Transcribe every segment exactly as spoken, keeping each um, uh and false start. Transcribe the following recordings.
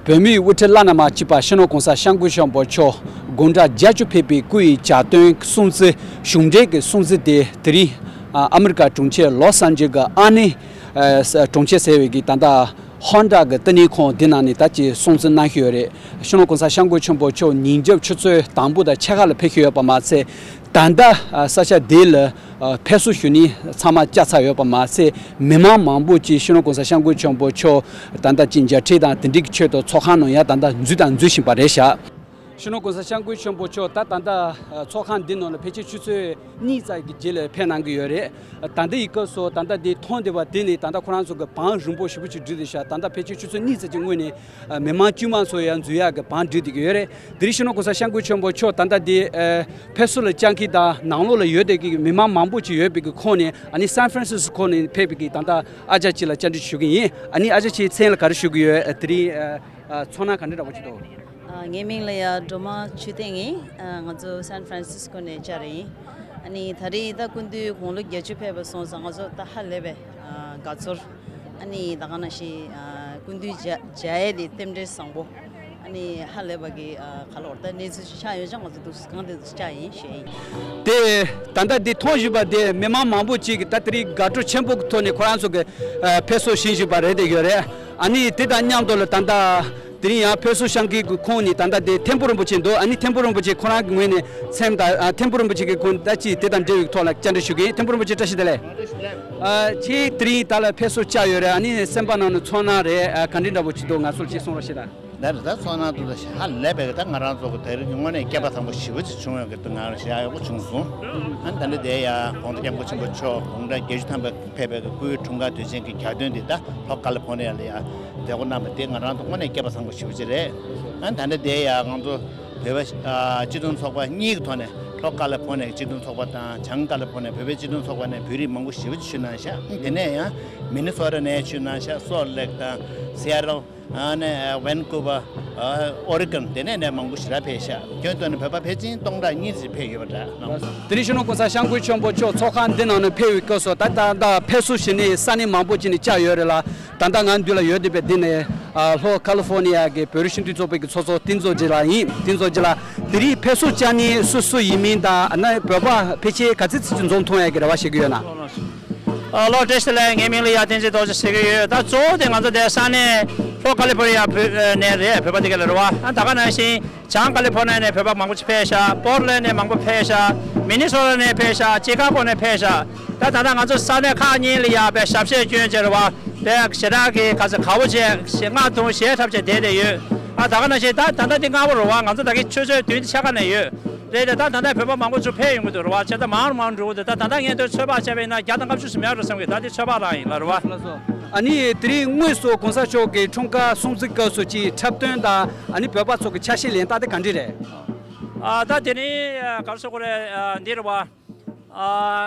བོད་མིའི་དབུ་ཁྲིད་བླ་ན་མ་མཆིས་པ་སྤྱི་ནོར་༸གོང་ས་༸སྐྱབས་མགོན་ཆེན་པོ་མཆོག་དགུང་གྲངས་བརྒྱད་ཅུ་ཕེབས་པའི་སྐུའི་གྱ་སྟོན་སྲུང་བརྩི་གཞུང་འབྲེལ་གྱི་སྲུང་བརྩི་དེ་དེ་རིང་ཨ་མི་རི་ཀ་གྲོང་ཁྱེར་ལོས་ཨན་ཇེ་ལིས་ཀྱི་ཨ་ནེ་ཨ་ས་གྲོང་ཁྱེར་ཟེར་བའི་གི་ད་ལྟ་ཧོན་ཌ་གི་བསྟི་གནས་ཁང་འདི་ནང་ནས་ད་ཅིག་སྲུང་བརྩི་གནང་བཞིན་ཡོད་རེད། སྤྱི་ནོར་༸གོང་ས་༸སྐྱབས་མགོན་ཆེན་པོ་མཆོག་ཉིན་རྒྱབ་ཆུ་ཚོད་དང་པོ་དང་ཕྱེད་ཀ་ལ་ཕེབས་བཞིན་ཡོད་པ་མ་ཚད། ད་ལྟ་ཨ་ས་ཆ་འདི་ལ་ཨ་ཕེབས་བསུ་ཞུ་མཁན་ཚང་མ་བཅར་ཚར་ཡོད་པ་མ་ཚད། མི་མང་མང་པོ་ཅིག་སྤྱི་ནོར་༸གོང་ས་༸སྐྱབས་མགོན་ཆེན་པོ་མཆོག་ད་ལྟ་ཅིག་མཇལ་འཕྲད་དང་དེ་འདྲའི་གི་ཆེད་དུ་ཚོགས་ཁང་ནང་ཡང་ད་ལྟ་འཛུལ་དང་འཛུལ་བཞིན་པ་རེད་ཤག་སྤྱི་ནོར་༸གོང་ས་༸སྐྱབས་མགོན་ཆེན་པོ་མཆོག་ད་ད་ལྟ་ཨ་ཚོགས་ཁང་འདི་ནང་ལ་ཕལ་ཆེར་ཆུ་ཚོད་གཉིས་ཙམ་གྱི་རྗེས་ལ་ཕེབས་གནང་གི་ཡོད་རེད། ད་ལྟ་ཡི་སྐབས་སུ་ད་ལྟ་འདི་མཐོང་བསྡད་པ་དེ་ནས་ད་ལྟ་ཁོ་རང་ཚོ་གི་བང་རིང་པོ་ཞེ་པོ་ཅིག་བསྒྲིགས་བསྡད་ཤག་ད་ལྟ་ཕལ་ཆེར་ཆུ་ཚོད་གཉིས་ཙམ་གྱི་སྔོན་ནས་ཨ་མི་མང་དཀྱུས་མ་ཚོ་ཡང་འཛུལ་ཡག་གི་བང་བསྒྲིགས་བསྡད་ཀྱི་ཡོད་རེད། དེ་རིང་སྤྱི་ནོར་༸གོང་ས་༸སྐྱབས་མགོན་ཆེན་པོ་མཆོག་ད་ལྟ་འདི་ཨ་ཕེབས་བསུ་ལ་བཅར་མཁན་དང་ནང་ལོགས་ལ་ཡོད་བསྡད་ཀྱི་མི་མང་མང་པོ་ཅིག་ཡོད་པའི་གི་ཁོངས་ནས་ཨ་ནི་སན་ཧྥ་རན་སིས་ཀོ་ནས་ཕེབས་པའི་གི་ད་ལྟ་ཨ་ཅག་ཅིག་ལ་བཅར་འདྲི་ཞུ་གི་ཡིན། ཨ་ནི་ཨ་ཅག་ཁྱེད་མཚན་ལ་ག་རེ་ཞུ་གི་ཡོད། ཨ་དེ་རིང་ཨ་ཨ་ཚོར་སྣང་ག་འདྲ་འདྲ་པོ་ཅིག་འདུག་ཨ་ངའི་མིང་ལ་ཡ་སྒྲོལ་མ་ཆོས་སྡིངས་ཡིན། ཨ་ང་ཚོ་སན་ཧྥ་རན་སིས་ཀོ་ནས་བཅར་རེ་ཡིན། ཨ་ནི་ད་རེས་ད་སྐུ་མདུན་དགུང་ལོ་བརྒྱད་ཅུ་ཕེབས་པ་སོང་ཙང་ང་ཚོ་ད་ཧ་ལས་པའི་ཨ་དགའ་ཚོར། ཨ་ནི་ད་ག་ནང་བཞིན་ཨ་སྐུ་མདུན་མཇལ་མཇལ་ཡས་དེ་རྟེན་འབྲེལ་བཟང་པོ། ཨ་ནི་ཧ་ལས་པ་གི་ཨ་ག་ལ་བར་ད་གནས་ཚུལ་ཞིག་ཆགས་ཡོད་ཅང་ང་ཚོ་འདུག་སེ་གང་དེ་འདུག་སེ་བཅར་ཡིན་ཞུ་ཡིན། དེ་ད་ལྟ་འདི་མཐོང་བཞིན་པ་དེ་མི་མང་མང་པོ་ཅིག་གིས་ད་དེ་རིང་དགའ་སྤྲོ་ཆེན་པོ་གི་ཐོག་ནས་ཁོ་རང་ཚོ་གི་ཨ་ཕེབས་བསུ་ཞུ་བཞིན་པ་རེད་དེ་ཡོད་རེད། ཨ་ནི་དེ་དང་མཉམ་དུ་ལ་ད་ལྟ་དེ་རིང་ཡང་ཕེབས་བསུ་བཅར་མཁན་གྱི་ཁོངས་ནས་ད་ལྟ་དེ་ཐིམ་ཕུ་རིན་པོ་ཆེ་འདུག་ཨ་ནི་ཐིམ་ཕུ་རིན་པོ་ཆེ་ཁོ་རང་གི་ངོས་ནས་མཚན་དང་ཨ་ཐིམ་ཕུ་རིན་པོ་ཆེ་གི་ཁོང་ད་ཅི་དེ་དང་འབྲེལ་བའི་ཐོག་ལ་བཅར་འདྲི་ཞུ་གི་ཡིན། ཐིམ་ཕུ་རིན་པོ་ཆེ་བཀྲ་ཤིས་བདེ་ལེགས། ཨ་ཁྱེད་དེ་རིང་ད་ལ་ཕེབས་བསུ་བཅར་ཡོད་རེད། ཨ་ནི་སེམས་པ་ནང་ནས་ཚོར་སྣང་རེད། ཨ་ག་འདྲ་འདྲ་པོ་ཅིག་འདུག་ང་ཚོར་ཅིག་གསུང་རོགས་ཞེས་དང་། ལས་རེད། ད་ཚོར་སྣང་དུ་ད་ཧ་ལས་པའི་ད་ང་རང་ཚོ་གི་དེ་རིང་གི་དངོས་གནས་སྐལ་པ་བཟང་པོ་ཞེ་པོ་ཅིག་བྱུང་ཡོད་གི་འདུག་ང་རང་ཞེ་དྲག་ཡག་པོ་བྱུང་སོང་། ཨ་ནི་ད་ལྟ་དེ་ཡ་༸གོང་ས་༸སྐྱབས་མགོན་ཆེན་པོ་མཆོག་དགུང་གྲངས་བརྒྱད་ཅུ་ཐམ་པ་ཕེབས་པའི་སྐུའི་འཁྲུངས་སྐར་དུས་ཆེན་གྱི་གྱ་སྟོན་འདི་ད་ལྷོ་ཀ་ལི་ཕོར་ནི་ཡ་ལ་ཡ་མཛད་སྒོ་གནང་བ་དེ་ང་རང་ཚོ་དངོས་གནས་སྐལ་པ་བཟང་པོ་ཞེ་པོ་ཅིག་རེད། ཨ་ནི་ད་ལྟ་དེ་ཡ་ང་ཚོ་བོད་པ་ཨ་སྤྱི་མཐུན་ཚོགས་པ་གཉིས་ཀྱི་ཐོག་ནས་ལྷོ་ཀ་ལི་ཕོར་ནི་ཡའི་སྤྱི་མཐུན་ཚོགས་པ་དང་བྱང་ཀ་ལི་ཕོར་ནི་ཡའི་བོད་པའི་སྤྱི་མཐུན་ཚོགས་པ་ནས་བོད་རིགས་མང་པོ་ཞེ་པོ་ཅིག་ཞུ་གནང་ཤག་ཨ་ནི་དེ་ནས་ཡང་མི་ནི་སོ་ཊ་ནས་ཞུ་གནང་ཤག་སོལ་ལེག་དང་སི་ཨེ་ཊལ། ཨ་ནི་ཝན་ཀུ་བར། ཨ་ཨོ་རི་གོན། དེ་ནས་ནས་མང་པོ་ཞེ་དྲག་ཕེབས་ཤག་ཁྱོན་བསྡོམས་ནས་བོད་པ་ཕལ་ཆེར་སྟོང་ཕྲག་གཉིས་ཙམ་ཕེབས་ཡོད་པ་འདྲ། དེ་རིང་སྤྱི་ནོར་༸གོང་ས་༸སྐྱབས་མགོན་ཆེན་པོ་མཆོག་ཚོགས་ཁང་འདི་ནང་ནས་ཕེབས་པའི་སྐབས་སུ་ད་ད་ལྟ་ཕེབས་བསུ་ཞུ་ནས་ས་གནས་མང་པོ་ཅིག་ནས་བཅར་ཡོད་རེད་ལ། ད་ལྟ་ང་མདུན་ལ་ཡོད་བསྡད་པའི་འདི་ནས་ཨ་ལྷོ་ཀ་ལི་ཕོར་ནི་ཡ་གི་བོད་རིགས་སྤྱི་མཐུན་ཚོགས་པའི་གི་ཚོགས་གཙོ་བསྟན་རྫོགས་རྗེ་ལགས་ཡིན། བསྟན་རྫོགས་རྗེ་ལགས་དེ་རིང་ཕེབས་བསུ་བཅར་མཁན་སུ་སུ་ཡིན་མིན་དང་ཨ་ནི་བོད་པ་ཕལ་ཆེར་ག་ཚོད་ཙམ་ཅིག་འཛོམས་ཐུབ་ཡ་གི་རེ་བ་བྱེད་ཀྱི་ཡོད་ན། ཨ་ལོ་བཀྲ་ཤིས་བདེ་ལེགས། ངའི་མིང་ལ་ཡ་བསྟན་འཛིན་རྡོ་རྗེ་ཟེར་གྱི་ཡོད། ད་གཙོ་བོ་དེ་ང་ཚོ་དེ་ས་གནས་ལྷོ་ཀ་ལི་ཕོར་ནི་ཡ་བོད་ནས་རེད། བོད་པ་དེ་ག་ལ་རེད་བ། ཨ་ད་ག་ནང་བཞིན་བྱང་ཀ་ལི་ཕོར་ནི་ཡ་ནས་བོད་པ་མང་པོ་ཅིག་ཕེབས་ཤག་པོར་ལེན་ནས་མང་པོ་ཕེབས་ཤག་མི་ནི་སོ་ཊ་ནས་ཕེབས་ཤག་ཅི་ཀ་གོ་ནས་ཕེབས་ཤག་ད་ད་ལྟ་ང་ཚོ་ས་གནས་ཁག་གཉིས་ལ་ཡ་དཔེ་ཞབས་ཕྱི་སྐྱོན་བྱས་རེད་བ། དཔེ་ཞེ་དྲག་གི་ག་ཚོད་དགའ་བོ་བྱས་ཞེ་ལྔ་དུང་ཞེ་ཐབས་བྱས་བསྡད་བསྡད་ཡོད། ཨ་ད་ག་ནང་བཞིན་ད་ད་ལྟ་འདི་སྔ་པོ་རེད་བ། ང་ཚོ་ད་གི་ཆུ་ཚོད་བདུན་ཕྱེད་ཀ་ནས་ཡོད། རེད་དེ་ད་ད་ལྟ་བོད་པ་མང་པོ་ཚུར་ཕེབས་ཡོང་གི་འདུག་རེད་བ། བྱས་ཙང་མང་རུ་མང་རུ་འགྲོ་གི་འདུག་ད་ད་ལྟ་སྔོན་ཐོན་ཚོད་དཔག་བྱས་པ་ཡིན་ན་བརྒྱ་དང་ལྔ་བཅུ་ཙམ་ཡོད་རེད་བསམ་གི། ད་འདི་ཚོད་དཔག་རང་ཡིན་ལ་རེད་བ། ལགས་སོ། ཨ་ནི་དེ་རིང་དངོས་སུ་གོང་ས་མཆོག་གི་འཁྲུངས་སྐར་སྲུང་བརྩི་སྐབས་སུ་ཅིག་འཁྲབ་སྟོན་དང་ཨ་ནི་བོད་པ་ཚོ་གི་ཆ་ཤས་ལེན་སྟངས་དེ་ག་འདྲ་རེད། ཨ་ད་དེ་ནི་ག་རེ་ཟེར་དགོས་རེད། འདི་རེད་བ། ཨ་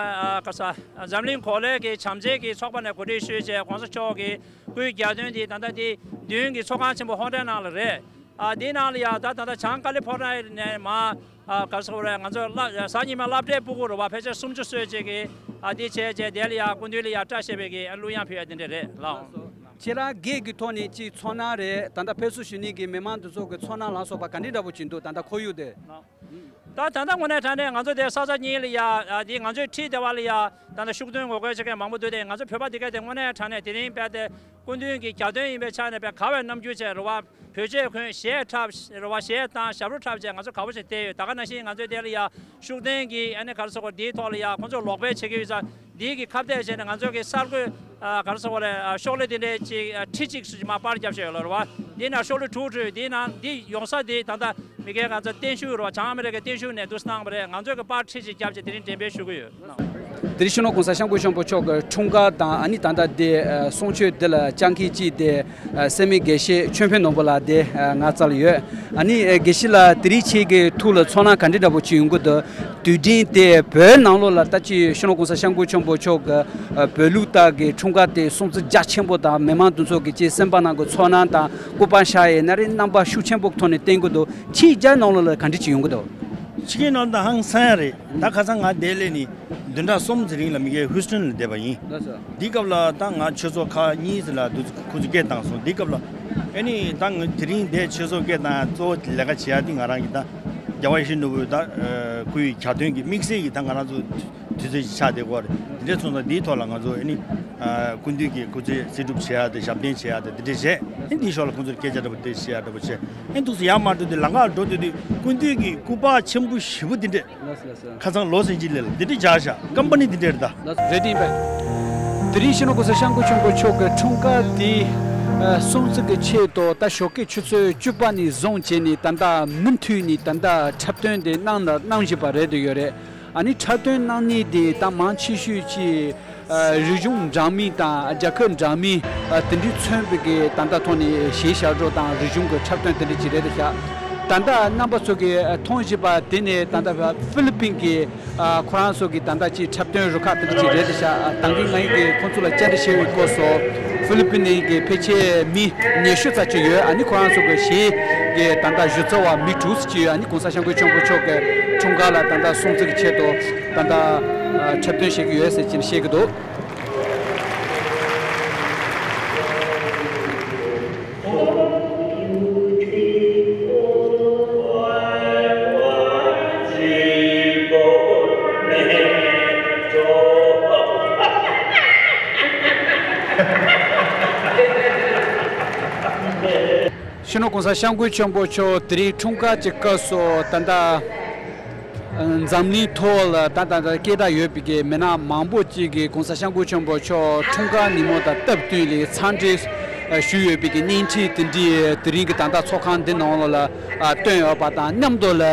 ཨ་ག་ས་འཛམ་གླིང་གོ་ལའི་གི་བྱམས་བརྩེ་གི་ཚོགས་པ་ནས་གོ་སྒྲིག་ཞུས་བྱས་གོང་ས་མཆོག་གི་སྐུའི་གྱ་སྟོན་འདི་ད་ལྟ་འདི་མདུན་གྱི་ཚོགས་ཁང་ཆེན་པོ་ཧོན་ཌའི་ནང་ལ་རེད། ཨ་འདིའི་ནང་ལ་ཡ་ད་ད་ལྟ་བྱང་ཀ་ལི་ཕོར་ནི་ཡ་ནས་མར་ཨ་ག་རེ་ཟེར་དགོས་རེད། ང་ཚོ་གཟའ་ཉི་མ་སློབ་གྲྭའི་སྤུ་གུ་རེད་བ། ཕལ་ཆེར་སུམ་ཅུ་སོ་གཅིག་གིས་ཨ་འདི་བྱས་བྱས་དེ་ལ་ཡ་སྐུ་མདུན་ལ་ཡ་བཀྲ་ཤིས་པའི་གི་ཨ་གླུ་དབྱངས་ཕུལ་ཡ་དེ་འདྲ་རེད་ལགས། ཁྱེད་རང་སྒེར་གྱི་ཐོག་ནས་ཅིག་ཚོར་སྣང་རེད། ད་ལྟ་ཕེབས་བསུ་ཞུ་མཁན་གྱི་མི་མང་འདི་ཚོ་གི་ཚོར་སྣང་ལ་སོགས་པ་ག་འདྲ་འདྲ་པོ་ཅིག་འདུག་ད་ལྟ་ཁོར་ཡུག་དེ། ད་ད་ལྟ་དངོས་གནས་དྲང་གནས་ང་ཚོ་དེ་ས་ཆ་གཉིས་ལ་ཡ་ཨ་འདི་ང་ཚོའི་འཁྲིས་དེ་བ་ལ་ཡ་ད་ལྟ་ཤུགས་འདོན་ངོ་རྒོལ་བྱེད་མཁན་མང་པོ་འདུག་སྟེ། ང་ཚོ་བོད་པ་འདི་ག་དེ་དངོས་གནས་དྲང་གནས་དེ་རིང་དཔེ་དེ་སྐུ་མདུན་གྱི་གྱ་སྟོན་ཡིན་པའི་ཆ་ནས་དཔེ་དགའ་བའི་རྣམ་འགྱུར་བྱས་རེད་བ། བོད་ཆས་གོན་གཞས་འཁྲབ་རེད་བ། གཞས་བཏང་ཞབས་བྲོ་འཁྲབ་བྱས་ང་ཚོ་དགའ་པོ་བྱས་བསྡད་ཡོད། ད་ག་ནང་བཞིན་ང་ཚོའི་དེ་ལ་ཡ་ཤུགས་ལྡན་གྱི་ཨ་ནི་ག་རེ་ཟེར་དགོས། འདིའི་ཐོག་ལ་ཡ་ཁོང་ཚོ་ལོག་སྤེལ་བྱེད་ཀྱི་ཡོད་ཙང་། འདིའི་གི་ཁ་གཏད་བྱས་ནས་ང་ཚོ་གི་གསར་འགོད་ཨ་ག་རེ་ཟེར་དགོས་རེད། ཨ་ཤོག་ལྷེ་དེ་འདྲའི་ཅིག་ཨ་ཁྲི་གཅིག་སུ་ཅིག་མར་པར་བརྒྱབ་བྱས་ཡོད་ལ་རེད་བ། འདི་ནང་ཤོག་ལྷེ་དྲུག་བྲིས། འདི་ནང་འདི་ཡོང་ས་འདི་ད་ལྟ་མི་སྒེར་ང་ཚོ་བརྟན་བཞུགས་རེད་བ། བྱང་ཨ་མི་རི་ཀའི་བརྟན་བཞུགས་ནས་འདུག་སེ་གནང་བ་རེད། ང་ཚོ་གི་པར་ཁྲི་གཅིག་བརྒྱབ་བྱས་དེ་རིང་འགྲེམས་སྤེལ་ཞུ་གི་ཡོད། དེ་རིང་སྤྱི་ནོར་གོང་ས་སྐྱབས་མགོན་ཆེན་པོ་མཆོག་གི་འཁྲུངས་སྐར་དང་ཨ་ནི་ད་ལྟ་འདི་ཨ་གསུང་ཆོས་འདི་ལ་བཅར་མཁན་གཅིག་དེ་ཨ་སེར་སྨད་དགེ་བཤེས་ཆོས་འཕེལ་ནོར་བུ་ལགས་དེ་ཨ་ང་རྩ་ལ་ཡོད། ཨ་ནི་ཨ་དགེ་བཤེས་ལགས་དེ་རིང་ཁྱེད་ཀྱི་ཐུགས་ལ་ཚོར་སྣང་ག་འདྲ་འདྲ་པོ་ཅིག་ཡོང་གི་འདུག་དུས་དྲན་དེ་བོད་ནང་ལོགས་ལ་ད་ཅི་སྤྱི་ནོར་གོང་ས་སྐྱབས་མགོན་ཆེན་པོ་མཆོག་གི་ཨ་བོད་ལུགས་ལྟར་གྱི་འཁྲུངས་སྐར་དེ་སྲུང་བརྩི་རྒྱ་ཆེན་པོ་དང་མི་མང་དེ་ཚོ་གི་ཅིག་སེམས་པ་ནང་གི་ཚོར་སྣང་དང་སྐུ་པར་ཤར་ཡས་ན་རེ་རྣམ་པ་ཤུགས་ཆེན་པོ་ཐོག་ནས་བསྟན་གྱི་འདུག་ཁྱེད་རྒྱ་ནང་ལོགས་ལ་ག་འདྲ་ཅིག་ཡོང་གི་འདུག་ཕྱི་རྒྱལ་ནང་ད་ཧང་སང་ཡ་རེད། ད་ཁ་སང་ང་འདིར་སླེབས་ནས་བདུན་ཕྲག་གསུམ་ཙམ་རིང་ལ་མི་སྒེར་ཧུས་ཊོན་ལ་བསྡད་པ་ཡིན། ལགས་སོ། འདི་སྐབས་ལ་ད་ང་ཆོས་ཚོགས་ཁག་གཉིས་ཙམ་ལ་འདུག་ཁོ་ཚོས་སྐད་བཏང་སོང་། འདི་སྐབས་ལ་ ཨ་ནི་ད་ང་དེ་རིང་འདས་ཆོས་ཚོགས་སྐད་དང་གཙོ་བོ་ལས་ཀ་བྱེད་ཡ་དེ་ང་རང་གི་ད་རྒྱལ་བ་ཡིད་བཞིན་ནོར་བུའི་ད་སྐུའི་གྱ་སྟོན་གྱི་དམིགས་བསལ་གྱི་ད་ང་རང་ཚོ་དུས་ཚོད་ཅིག་ཆགས་བསྡད་ཀྱི་ཡོད་རེད། དེ་འདྲ་སོང་ཙང་འདིའི་ཐོག་ལ་ང་ཚོ་ཨ་ནི་སྐུ་མདུན་གྱི་སྐུ་ཚེ་སྲིད་སྒྲུབ་བྱེད་ཡ་དེ་ཞབས་བརྟན་བྱེད་ཡ་དེ་དེ་འདྲ་བྱས། ཨ་ནི་འདིའི་ཞོར་ལ་ཁོང་ཚོར་སྐད་ཆ་འདྲ་པོ་དེ་བཤད་ཡ་འདྲ་པོ་བྱས། ཨ་ནི་འདུག་སེ་ཡར་མར་འགྲོ་དུས་ལམ་ཁར་འགྲོ་སྡོད་དུས་སྐུ་མདུན་གྱི་སྐུ་པར་ཆེན་པོ་ཞེ་པོ་དེ་འདྲས། ལགས་སོ་ལགས་སོ། ཁ་སང་ལོ་སན་ཅི་ལེ་ལ་འདི་འདྲས་བཞག་བཞག་ཀམ་པ་ནི་འདི་འདྲས་རེད་ད། ལགས་སོ། རེད་དེ་ཡིན་པས། དེ་རིང་སྤྱི་ནོར་གོང་ས་སྐྱབས་མགོན་ཆེན་པོ་མཆོག་གི་འཁྲུངས་སྐར་དེ་ཨ་སྲུང་བརྩི་གི་ཆེད་དུ་ད་ཞོགས་ཀས་ཆུ་ཚོད་བཅུ་པ་ནས་བཟུང་བྱས་ནས་ད་ལྟ་མུ་མཐུད་ནས་ད་ལྟ་འཁྲབ་སྟོན་དེ་གནང་ན་གནང་བཞིན་པ་རེད་འདུག་ཡོད་རེད། ཨ་ནི་འཁྲབ་སྟོན་གནང་ནི་དེ་ད་མང་ཆེ་ཤོས་ཀྱིས་ཨ་རིག་གཞུང་འདྲ་མིན་དང་རྒྱལ་ཁབ་འདྲ་མིན་ཨ་དེ་འདྲའི་མཚོན་པའི་གི་ད་ལྟ་ཐོག་ནས་གཞས་ཞབས་བྲོ་དང་རིག་གཞུང་གི་འཁྲབ་སྟོན་དེ་འདྲ་ཅིག་རེད་ཤག་ད་ལྟ་རྣམ་པ་ཚོ་གིས་མཐོང་བཞིན་པ་དེ་ནི་ད་ལྟ་ཧྥི་ལི་པིན་གྱི་ཨ་ཁོ་རང་ཚོ་གི་ད་ལྟ་ཅིག་འཁྲབ་སྟོན་རུ་ཁག་དེ་འདྲ་ཅིག་རེད་ཤག་ད་གིན་ང་ཡིས་གི་ཁོང་ཚོ་ལ་བཅར་འདྲི་བྱས་པའི་སྐབས་སུ་ཧྥི་ལི་པིན་ནས་གི་ཕལ་ཆེར་མི་ཉི་ཤུ་ཙམ་ཅིག་ཡོད། ཨ་ནི་ཁོ་རང་ཚོ་གི་གཞས་གི་ད་ལྟ་གཞི་རྩ་བ་མི་དྲུག་ཙམ་ཅིག་ཡོད། ཨ་ནི་གོང་ས་སྐྱབས་མགོན་ཆེན་པོ་མཆོག་གི་འཁྲུངས་སྐར་ལ་ད་ལྟ་སྲུང་བརྩི་གི་ཆེད་དུ་ད་ལྟ་ཨ་འཁྲབ་སྟོན་བྱེད་ཀྱི་ཡོད་ཟེར་གྱིན་བཤད་ཀྱི་འདུག་སྤྱི་ནོར་གོང་ས་སྐྱབས་མགོན་ཆེན་པོ་མཆོག་དེ་རིང་འཁྲུངས་སྐར་གྱི་སྐབས་སུ་ད་ལྟ་འཛམ་གླིང་ཐོག་ལ་ད་ད་ལྟ་སྐད་གྲགས་ཡོད་པའི་གི་མི་སྣ་མང་པོ་ཅིག་གིས་གོང་ས་སྐྱབས་མགོན་ཆེན་པོ་མཆོག་འཁྲུངས་སྐར་ཉིན་མོ་དང་སྟབས་བསྟུན་ལ་འཚམས་འདྲི་ཞུས་ཡོད་པའི་གི་བརྙན་འཕྲིན་དེ་འདྲའི་དེ་རིང་གི་ད་ལྟ་ཚོགས་ཁང་འདི་ནང་ལ་སྟོན་ཡོད་པ་དང་མཉམ་དུ་ལ་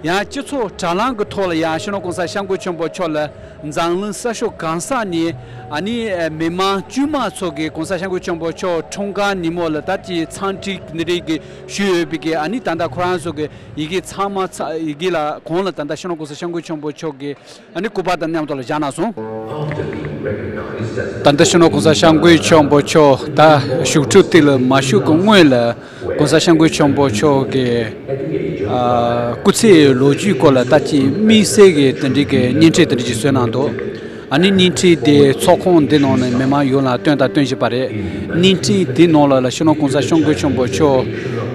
ཡང་སྤྱི་ཚོགས་དྲ་ལམ་གྱི་ཐོག་ལ་ཡང་སྤྱི་ནོར་གོང་ས་སྐྱབས་མགོན་ཆེན་པོ་མཆོག་ལ་འཛམ་གླིང་ས་ཕྱོགས་གང་ས་ནས་ཨ་ནི་མི་མང་དཀྱུས་མ་ཚོ་གིས་གོང་ས་སྐྱབས་མགོན་ཆེན་པོ་མཆོག་འཁྲུངས་སྐར་ཉིན་མོ་ལ་ད་ཅི་འཚམས་འདྲི་འདི་རིགས་ཀྱི་ཞུས་ཡོད་པའི་གི་ཨ་ནི་ད་ལྟ་ཁོ་རང་ཚོ་གི་ཡི་གེ་ཚང་མ་ཚ་ཡི་གེ་ལ་གོང་ལ་ད་ལྟ་སྤྱི་ནོར་གོང་ས་སྐྱབས་མགོན་ཆེན་པོ་མཆོག་གི་ཨ་ནི་སྐུ་པར་དང་མཉམ་དུ་ལ་བཞག་གནང་སོང་། ད་ལྟ་སྤྱི་ནོར་གོང་ས་སྐྱབས་མགོན་ཆེན་པོ་མཆོག་ད་བཞུགས་ཁྲི་དེ་ལ་མ་བཞུགས་ཀྱི་སྔོན་ལ་གོང་ས་སྐྱབས་མགོན་ཆེན་པོ་མཆོག་གི་ཨ་སྐུ་ཚེའི་ལོ་རྒྱུས་སྐོར་ལ་ད་ཅི་དམིགས་བསལ་གྱི་དེ་འདྲའི་གི་བརྙན་འཕྲིན་དེ་འདྲ་ཅིག་བཟོས་གནང་འདུག་ཨ་ནི་བརྙན་འཕྲིན་དེ་ཚོགས་ཁང་འདི་ནང་ནས་མི་མང་ཡོངས་ལ་སྟོན་དང་སྟོན་བཞིན་པ་རེད། བརྙན་འཕྲིན་དེ་ནང་ལ་ལ་སྤྱི་ནོར་གོང་ས་སྐྱབས་མགོན་ཆེན་པོ་མཆོག་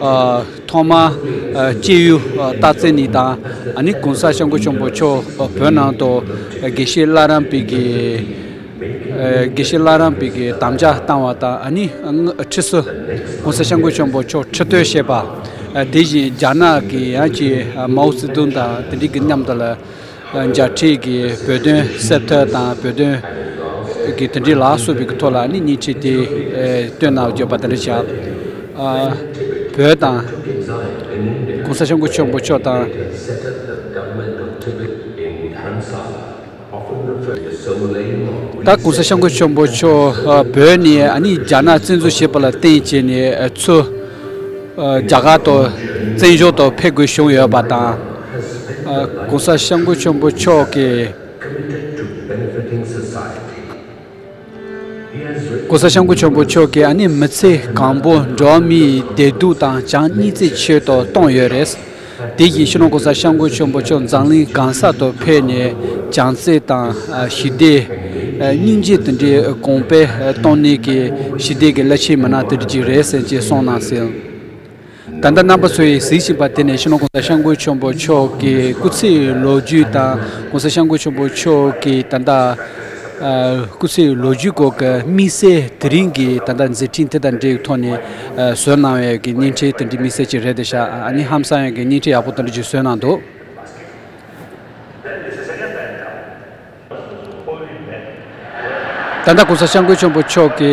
ཨ་ཐོག་མ་ཨ་སྐྱེས་ཡུལ་ཨ་སྟག་རྩེ་ནས་དང་ཨ་ནི་གོང་ས་སྐྱབས་མགོན་ཆེན་པོ་མཆོག་ཨ་བོད་ནང་དུ་དགེ་བཤེས་བླ་རབས་པའི་གི་ཨ་དགེ་བཤེས་བླ་རབས་པའི་གི་དམ་བཅའ་བཏང་བ་དང་ཨ་ནི་ཨ་ཁྲི་སུ་གོང་ས་སྐྱབས་མགོན་ཆེན་པོ་མཆོག་ཁྲི་སྟོན་བྱས་པ། ཨ་དེ་བཞིན་རྒྱ་ནག་གི་ཡང་ཅིག་ཨ་མའོ་ཙེ་ཏུང་དང་དེ་འདྲའི་གི་མཉམ་དུ་ལ་མཇལ་འཕྲད་ཀྱི་བོད་དོན་གསལ་ཐག་དང་བོད་དོན་གྱི་དེ་འདྲའི་ལ་སོགས་པའི་གི་ཐོག་ལ་ནི་བརྙན་འཕྲིན་དེ་ཨེ་སྟོན་གནང་ཡོད་པ་དེ་འདྲ་བྱས། ཨ་བོད་དང་གོང་ས་སྐྱབས་མགོན་ཆེན་པོ་མཆོག་དང་། ད་གོང་ས་སྐྱབས་མགོན་ཆེན་པོ་མཆོག་ཨ་བོད་ནས་ཨ་ནི་རྒྱ་ནག་བཙན་འཛུལ་བྱས་པ་ལ་བརྟེན་བྱས་ནས་ཨ་ཚུར་ཨ་རྒྱ་གར་དུ་བཙན་བྱོལ་དུ་ཕེབས་དགོས་བྱུང་ཡོད་པ་དང་། ཨ་གོང་ས་སྐྱབས་མགོན་ཆེན་པོ་མཆོག་གིས་གོང་ས་སྐྱབས་མགོན་ཆེན་པོ་མཆོག་གིས་ཨ་ནི་མི་ཚེ་གང་པོ་འགྲོ་བ་མིའི་བདེ་སྡུག་དང་བྱམས་སྙིང་རྗེའི་ཆེད་དུ་གཏོང་ཡོད་རེད། དེ་བཞིན་སྤྱི་ནོར་གོང་ས་སྐྱབས་མགོན་ཆེན་པོ་མཆོག་འཛམ་གླིང་གང་ས་དུ་ཕེབས་ནས་བྱམས་བརྩེ་དང་ཞི་བདེ། སྙིང་རྗེ་དེ་འདྲའི་གོང་འཕེལ་གཏོང་ནས་ཀྱི་ཞི་བདེ་གི་རླབས་ཆེན་མི་སྣ་དེ་འདྲ་ཅིག་རེད་ཟེར་ཅེས་གསུངས་གནང་ཟིན། ད་ལྟ་རྣམ་པ་ཚོས་གཟིགས་བཞིན་པ་དེ་ནི་སྤྱི་ནོར་གོང་ས་སྐྱབས་མགོན་ཆེན་པོ་མཆོག་གི་སྐུ་ཚེའི་ལོ་རྒྱུས་དང་གོང་ས་སྐྱབས་མགོན་ཆེན་པོ་མཆོག་གི་ད་ལྟ་ཨ་སྐུ་ཚེའི་ལོ་རྒྱུས་སྐོར་གྱི་དམིགས་བསལ་དེ་རིང་གི་ད་ལྟ་མཛད་འཕྲིན་དེ་དང་འབྲེལ་བའི་ཐོག་ནས་ཨ་བཟོ་གནང་བའི་གི་བརྙན་འཕྲིན་དེ་འདྲའི་དམིགས་བསལ་ཅིག་རེད་དེ་ཤག་ཨ་ནི་ཧང་སང་ཡག་གི་བརྙན་འཕྲིན་ཡག་པོ་དེ་འདྲ་ཅིག་བཟོས་གནང་འདུག་ད་ལྟ་གོང་ས་སྐྱབས་མགོན་ཆེན་པོ་མཆོག་གི་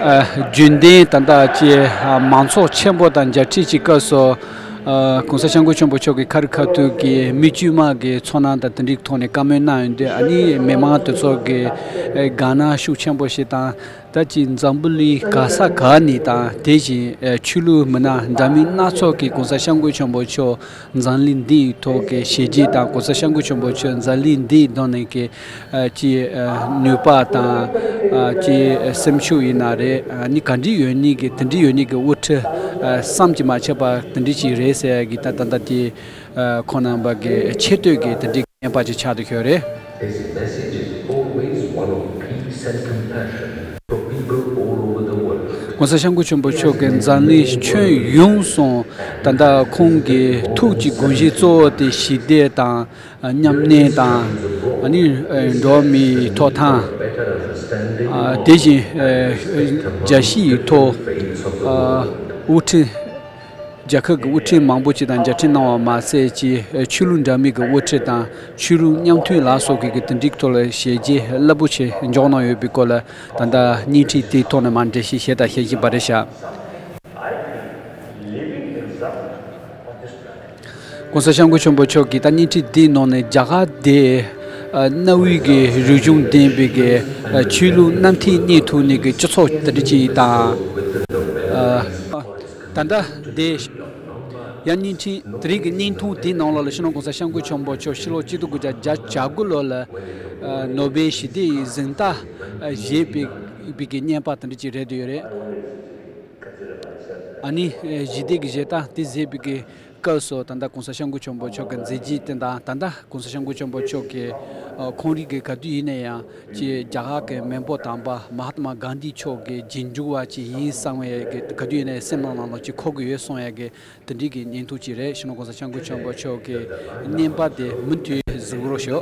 ཨ་རྒྱུན་ལྡན་ད་ལྟ་ཀྱི་ཨ་མང་ཚོགས་ཆེན་པོ་དང་མཇལ་འཕྲད་ཀྱི་སྐབས་སུ། ཨ་གོང་ས་སྐྱབས་མགོན་ཆེན་པོ་མཆོག་གི་ཁ་རི་ཁ་ཐུག་གི་མི་དཀྱུས་མ་གི་ཚོར་སྣང་དང་དེ་འདྲའི་ཐོག་ནས་བཀའ་མོལ་གནང་ཡོང་དུས་ཨ་ནི་མི་མང་དེ་ཚོ་གི་ཨ་དགའ་སྣང་ཤུགས་ཆེན་པོ་ཞིག་དང་། ད་ཅི་འཛམ་བུ་གླིང་ག་ས་ག་ནས་དང་དེ་བཞིན་ཨ་ཆོས་ལུགས་མི་སྣ་འདྲ་མིན་སྣ་ཚོགས་ཀྱིས་གོང་ས་སྐྱབས་མགོན་ཆེན་པོ་མཆོག་འཛམ་གླིང་འདིའི་ཐོག་གི་བྱས་རྗེས་དང་གོང་ས་སྐྱབས་མགོན་ཆེན་པོ་མཆོག་འཛམ་གླིང་འདིའི་ཐོག་ནས་ཀྱི་ཨ་ཅི་ཨ་ནུས་པ་དང་ཨ་ཅི་སེམས་ཤུགས་ཡིན་ན་རེད། ཨ་ནི་ག་འདྲ་ཡོད་ནི་གི་དེ་འདྲ་ཡོད་ནི་གི་དབུ་ཁྲིད་ཨ་བསམ་གྱིས་མ་ཁྱབ་པ་དེ་འདྲ་ཅིག་རེད་ཟེར་ཡ་གི་ད་ད་ལྟ་དེ་ཨ་ཁོང་རྣམ་པ་གི་ཆེ་བསྟོད་ཀྱི་དེ་འདྲའི་བརྙན་པར་ཅིག་ཆགས་བསྡད་ཡོད་རེད། His message is always one of peace and compassion for people all over the world. ༸གོང་ས་༸སྐྱབས་མགོན་ཆེན་པོ་མཆོག་གི་འཛམ་གླིང་ཁྱོན་ཡོངས་སུ་ད་ལྟ་ཁོང་གི་ཐུགས་ཀྱི་དགོངས་གཞི་གཙོ་བོ་དེ་ཞི་བདེ་དང་མཉམ་གནས་དང་ཨ་ནི་འགྲོ་བ་མིའི་ཐོབ་ཐང་དེ་བཞིན་རྒྱལ་སྤྱིའི་ཐོག་དབུ་ཁྲིད། རྒྱལ་ཁབ་ཀྱི་དབུ་ཁྲིད་མང་པོ་ཅིག་དང་མཇལ་འཕྲད་གནང་བ་མ་ཟད་ཀྱི་ཆོས་ལུགས་འདྲ་མིན་གྱི་དབུ་ཁྲིད་དང་ཆོས་ལུགས་མཉམ་མཐུན་ལ་སོགས་ཀྱི་གི་དེ་འདྲའི་ཐོག་ལ་ཞལ་མཇལ་རླབས་པོ་ཆེ་འཇོག་གནང་ཡོད་པའི་སྐོར་ལ་ད་ལྟ་བརྙན་འཕྲིན་དེའི་ཐོག་ནས་མར་འགྲེལ་བཤད་བྱས་དང་བྱེད་བཞིན་པ་རེད་ཤག ༸གོང་ས་༸སྐྱབས་མགོན་ཆེན་པོ་མཆོག་གིས་ད་བརྙན་འཕྲིན་འདིའི་ནང་ནས་རྒྱ་གར་དེ་གནའ་བོའི་གི་རིག་གཞུང་ལྡན་པའི་གི་ཆོས་ལུགས་རྣམ་ཐར་རྙེད་ཐུབ་ནས་གི་སྤྱི་ཚོགས་དེ་འདྲ་ཅིག་དང་། ད་ལྟ་དེ་ཡང་བརྙན་འཕྲིན་དེ་རིང་གི་བརྙན་ཐུང་དེའི་ནང་ལོགས་ལ་སྤྱི་ནོར་༸གོང་ས་༸སྐྱབས་མགོན་ཆེན་པོ་མཆོག་ཕྱི་ལོ་གཅིག་སྟོང་དགུ་བརྒྱ་བརྒྱད་ཅུ་གྱ་དགུ་ལོ་ལ་ནོ་བེལ་ཞི་བདེའི་གཟེངས་རྟགས་བཞེས་པའི་པའི་གི་བརྙན་པར་དེ་འདྲ་ཅིག་རེད་འདུག་ཡོད་རེད། ཨ་ནི་ཞི་བདེ་གི་གཟེངས་རྟགས་དེ་བཞེས་པའི་གི་སྐབས་སུ་ད་ལྟ་༸གོང་ས་༸སྐྱབས་མགོན་ཆེན་པོ་མཆོག་གི་མཛད་རྗེས་དེ་དང་ད་ལྟ་༸གོང་ས་༸སྐྱབས་མགོན་ཆེན་པོ་མཆོག་གི་ཁོང་རང་གི་ག་དུས་ཡིན་ན་ཡང་ཅིག་རྒྱ་གར་གྱི་མེས་པོ་དམ་པ་མ་ཧཱ་ཏ་མ་གྷན་དྷི་མཆོག་གི་རྗེས་འཇུག་པ་ཅིག་ཡིན་བསམ་ཡས་ཀྱི་ག་དུས་ཡིན་ན་ཡང་སེམས་ནང་ནང་ལ་ཅིག་འཁོར་གྱི་ཡོད་གསུང་ཡས་ཀྱི་དེ་འདྲའི་གི་བརྙན་ཐུང་ཅིག་རེད། སྤྱི་ནོར་༸གོང་ས་༸སྐྱབས་མགོན་ཆེན་པོ་མཆོག་གི་བརྙན་པར་དེ་མུ་མཐུད་གཟིགས་རོགས་ཞུ།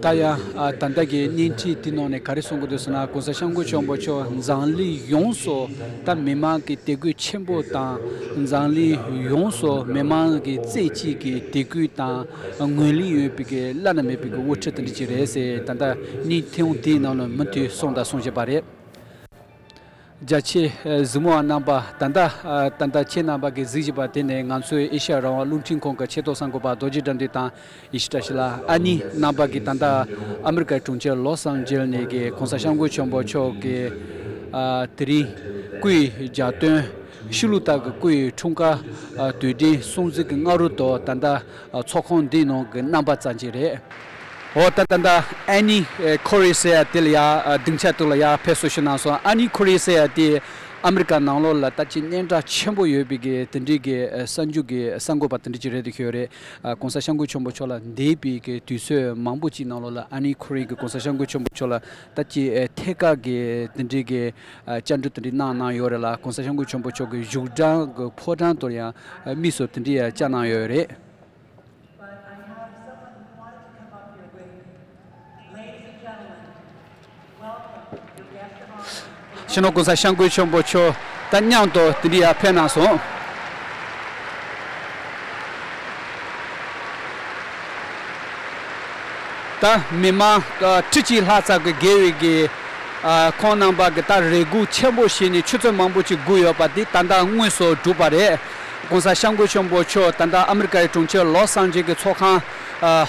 ད་ཡང་ཨ་ད་ལྟ་གི་བརྙན་འཕྲིན་དེ་ནང་ནས་ག་རེ་གསུང་གི་འདུག་ཟེར་ན། ༸གོང་ས་༸སྐྱབས་མགོན་ཆེན་པོ་མཆོག་འཛམ་གླིང་ཡོངས་སུ་ད་མི་མང་གི་དད་གུས་ཆེན་པོ་དང་འཛམ་གླིང་ཡོངས་སུ་མི་མང་གི་རྩེ་གཅིག་གི་དད་གུས་དང་ངོས་ལེན་ཡོད་པའི་གི་བླ་ན་མེད་པའི་གི་དབུ་ཁྲིད་དེ་འདྲ་ཅིག་རེད་ཟེར་ད་ལྟ་བརྙན་ཐུང་དེའི་ནང་ལ་མུ་མཐུད་གསུངས་དང་གསུང་བཞིན་པ་རེད། རྒྱ་ཆེ་གཟིགས་མོ་བ་རྣམ་པ། ད་ལྟ་ད་ལྟ་ཁྱེད་རྣམ་པ་གིས་གཟིགས་བཞིན་པ་དེ་ནི་ང་ཚོའི་ཨེ་ཤ་ཡ་རང་དབང་རླུང་འཕྲིན་ཁང་གི་ཆེས་མཐོ་གསར་འགོད་པ་རྡོ་རྗེ་དགྲ་འདུལ་དང་ཡེ་ཤེས་བཀྲ་ཤིས་ལགས། ཨ་ནི་རྣམ་པ་གིས་ད་ལྟ་ཨ་མི་རི་ཀའི་གྲོང་ཁྱེར་ལོས་ཨན་ཇེལ་ནས་ཀྱི་༸གོང་ས་༸སྐྱབས་མགོན་ཆེན་པོ་མཆོག་གི་དེ་རིང་སྐུའི་གྱ་སྟོན་ཕྱི་ལུགས་ལྟར་གྱི་སྐུའི་འཁྲུངས་སྐར་དུས་དྲན་སྲུང་བརྩི་གི་སྔ་དྲོ་དང་ད་ལྟ་ཚོགས་ཁང་འདིའི་ནང་གི་རྣམ་པ་ཙམ་ཅིག་རེད། འོ་ད་ད་ལྟ་ཨན་ནི་ཁོ་རེ་ཟེར་ཡ་དེ་ལ་ཡ་སྡིངས་ཆ་དེ་ལ་ཡ་ཕེབས་བསུ་ཞུ་གནང་སོང་། ཨན་ནི་ཁོ་རེ་ཟེར་ཡ་དེ་ཨ་མི་རི་ཀ་ནང་ལོགས་ལ་ད་ཅི་སྙན་གྲགས་ཆེན་པོ་ཡོད་པའི་གི་དེ་འདྲའི་གི་གསར་འགྱུར་གི་གསར་འགོད་པ་དེ་འདྲ་ཅིག་རེད་འདུག་ཤོད་རེད། ༸གོང་ས་༸སྐྱབས་མགོན་ཆེན་པོ་མཆོག་ལ་འདས་པའི་གི་དུས་ཚོད་མང་པོ་ཅིག་ནང་ལོགས་ལ་ཨན་ནི་ཁོ་རེ་གི་༸གོང་ས་༸སྐྱབས་མགོན་ཆེན་པོ་མཆོག་ལ་ད་ཅི་ཐད་ཀར་གི་དེ་འདྲའི་གི་བཅར་འདྲི་དེ་འདྲ་གནང་གནང་ཡོད་རེད་ལ། ༸གོང་ས་༸སྐྱབས་མགོན་ཆེན་པོ་མཆོག་གི་བཞུགས་གྲལ་གི་ཕོ་བྲང་དུ་ཡང་དམིགས་སུ་དེ་འདྲའི་ཡང་བཅར་གནང་ཡོད་རེད། But I have someone who wanted to come up here with me. Ladies and gentlemen, welcome your guest of honor. སྤྱི་ནོར་༸གོང་ས་༸སྐྱབས་མགོན་ཆེན་པོ་མཆོག་དང་མཉམ་དུ་དེ་འདྲའི་ཡར་ཕེབས་གནང་སོང་། ད་མི་མང་ཁྲི་གཅིག་ལྷག་ཙམ་གྱི་བརྒལ་བའི་གི་ཁོང་རྣམ་པ་གི་ད་རེ་སྒུག་ཆེན་པོ་བྱས་ནས་ཆུ་ཚོད་མང་པོ་ཅིག་སྒུག་ཡོད་པ་འདི་ད་ལྟ་དངོས་སུ་གྲུབ་པ་རེད། ༸གོང་ས་༸སྐྱབས་མགོན་ཆེན་པོ་མཆོག་ད་ལྟ་ཨ་མི་རི་ཀའི་གྲོང་ཁྱེར་ལོས་ཨན་ཇེལ་གྱི་ཚོགས་ཁང་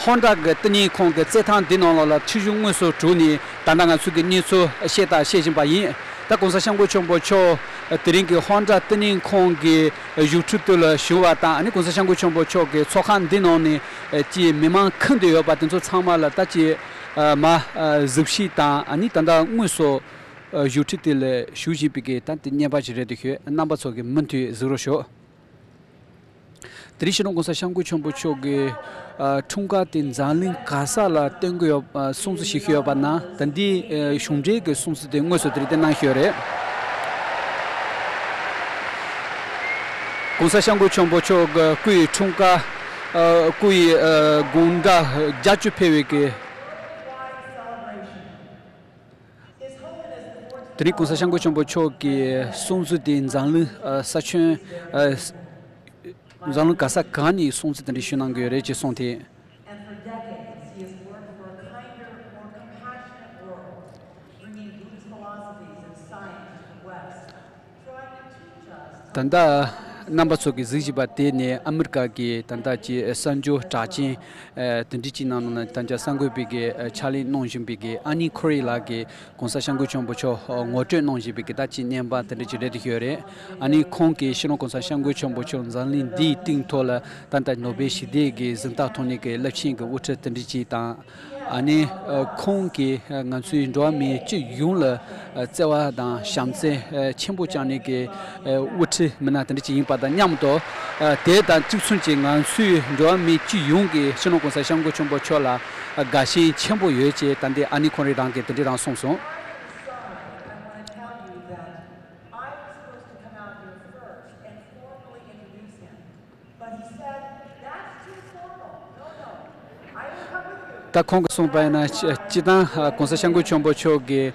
ཧོན་ཌ་གི་ལྟེ་གནས་ཁང་གི་རྩེད་ཐང་འདི་ནང་ལོགས་ལ་ཁྲིད་གཞུང་དངོས་སུ་གྲུབ་ནས་ད་ལྟ་ང་ཚོ་གི་གནས་ཚུལ་བཤད་དང་བཤད་བཞིན་པ་ཡིན། ད་༸གོང་ས་༸སྐྱབས་མགོན་ཆེན་པོ་མཆོག་དེ་རིང་གི་ཧོན་ཌ་ལྟེ་གནས་ཁང་གི་བཞུགས་ཁྲི་དེ་ལ་བཞུགས་པ་དང་ཨ་ནི་༸གོང་ས་༸སྐྱབས་མགོན་ཆེན་པོ་མཆོག་གི་ཚོགས་ཁང་འདི་ནང་ནས་ཀྱི་མི་མང་ཁུར་འདུག་ཡོད་པ་དེ་ཚོ་ཚང་མ་ལ་ད་ཀྱི་མ་གཟིགས་ཞིབ་དང་ཨ་ནི་ད་ལྟ་དངོས་སུ་བཞུགས་ཁྲི་དེ་ལ་བཞུགས་བཞིན་པའི་གི་ད་དེ་བརྙན་པར་ཞིག་རེད་འདུག་ཤོད། རྣམ་པ་ཚོ་གི་མུ་མཐུད་གཟིགས་རོགས་ཞུ། དེ་རིང་སྤྱི་ནོར་༸གོང་ས་༸སྐྱབས་མགོན་ཆེན་པོ་མཆོག་གི་འཁྲུངས་སྐར་དེ་འཛམ་གླིང་ག་ས་ལ་སྟོན་གྱི་ཡོད་སྲུང་བརྩི་བྱེད་ཀྱི་ཡོད་པ་ན་ད་འདི་གཞུང་འབྲེལ་གྱི་སྲུང་བརྩི་དེ་དངོས་སུ་དེ་རིང་སྟོན་གནང་ཞུས་ཡོད་རེད།༸གོང་ས་༸སྐྱབས་མགོན་ཆེན་པོ་མཆོག་གི་སྐུའི་འཁྲུངས་སྐར་སྐུའི་དགུང་གྲངས་བརྒྱད་ཅུ་ཕེབས་པའི་གི་དེ་རིང་༸གོང་ས་༸སྐྱབས་མགོན་ཆེན་པོ་མཆོག་གི་སྲུང་བརྩི་དེ་འཛམ་གླིང་ས་ཁྱོན་འཛམ་གླིང་ག་ས་གང་ནས་སྲུང་བརྩི་དེ་འདྲ་ཞུ་གནང་གི་ཡོད་རེད་ཅེས་གསུངས་ཏེ། And for decades, he has worked for a kinder, more compassionate world, bringing Buddhist philosophies and science to the West, trying to teach us ད་ལྟ་རྣམ་པ་ཚོ་གིས་གཟིགས་བཞིན་པ་དེ་ནི་ཨ་མི་རི་ཀ་གི་ད་ལྟ་གི་གསར་འགྱུར་གྲགས་ཅན་དེ་འདྲ་ཅིག་ནང་ནང་ལ་ད་ལྟ་གསར་འགོད་པའི་གི་ཕྱག་ལས་གནང་བཞིན་པའི་གི་ཨ་ནི་ཁོ་རེ་ལགས་ཀྱིས་༸གོང་ས་༸སྐྱབས་མགོན་ཆེན་པོ་མཆོག་ངོ་སྤྲོད་གནང་བཞིན་པའི་གི་ད་ཅིག་བརྙན་པར་དེ་འདྲ་ཅིག་རེད་དེ་ཞུ་ཡོད་རེད། ཨ་ནི་ཁོང་གིས་སྤྱི་ནོར་༸གོང་ས་༸སྐྱབས་མགོན་ཆེན་པོ་མཆོག་འཛམ་གླིང་འདིའི་སྟེང་ཐོག་ལ་ད་ལྟ་ནོ་བེལ་ཞི་བདེ་གི་གཟེངས་རྟགས་ཐོབ་ནས་གི་རླབས་ཆེན་གི་དབུ་ཁྲིད་དེ་འདྲ་ཅིག་དང་། ཨ་ནི་ཁོང་གིས་ང་ཚོའི་འགྲོ་བ་མི་སྤྱི་ཡོངས་ལ་བརྩེ་བ་དང་བྱམས་བརྩེ་ཆེན་པོ་བཅངས་ནས་ཀྱི་དབུ་ཁྲིད་མི་སྣ་དེ་འདྲ་ཅིག་ཡིན་པ་དང་མཉམ་དུ། དེ་དང་གཅིག་མཚུངས་ཀྱིས་ང་ཚོའི་འགྲོ་བ་མི་སྤྱི་ཡོངས་ཀྱིས་སྤྱི་ནོར་༸གོང་ས་༸སྐྱབས་མགོན་ཆེན་པོ་མཆོག་ལ་དགའ་ཞེན་ཆེན་པོ་ཡོད་ཅེས་ད་ལྟའི་ཨ་ནི་ཁོང་རང་རང་གིས་དེ་འདྲ་རང་གསུངས་སོང་། But he said, "That's too formal. No, no. I will come with you." ད་ཁོང་གིས་གསུངས་པ་ཡིན་ན་སྤྱི་བཏང་༸གོང་ས་༸སྐྱབས་མགོན་ཆེན་པོ་མཆོག་གིས་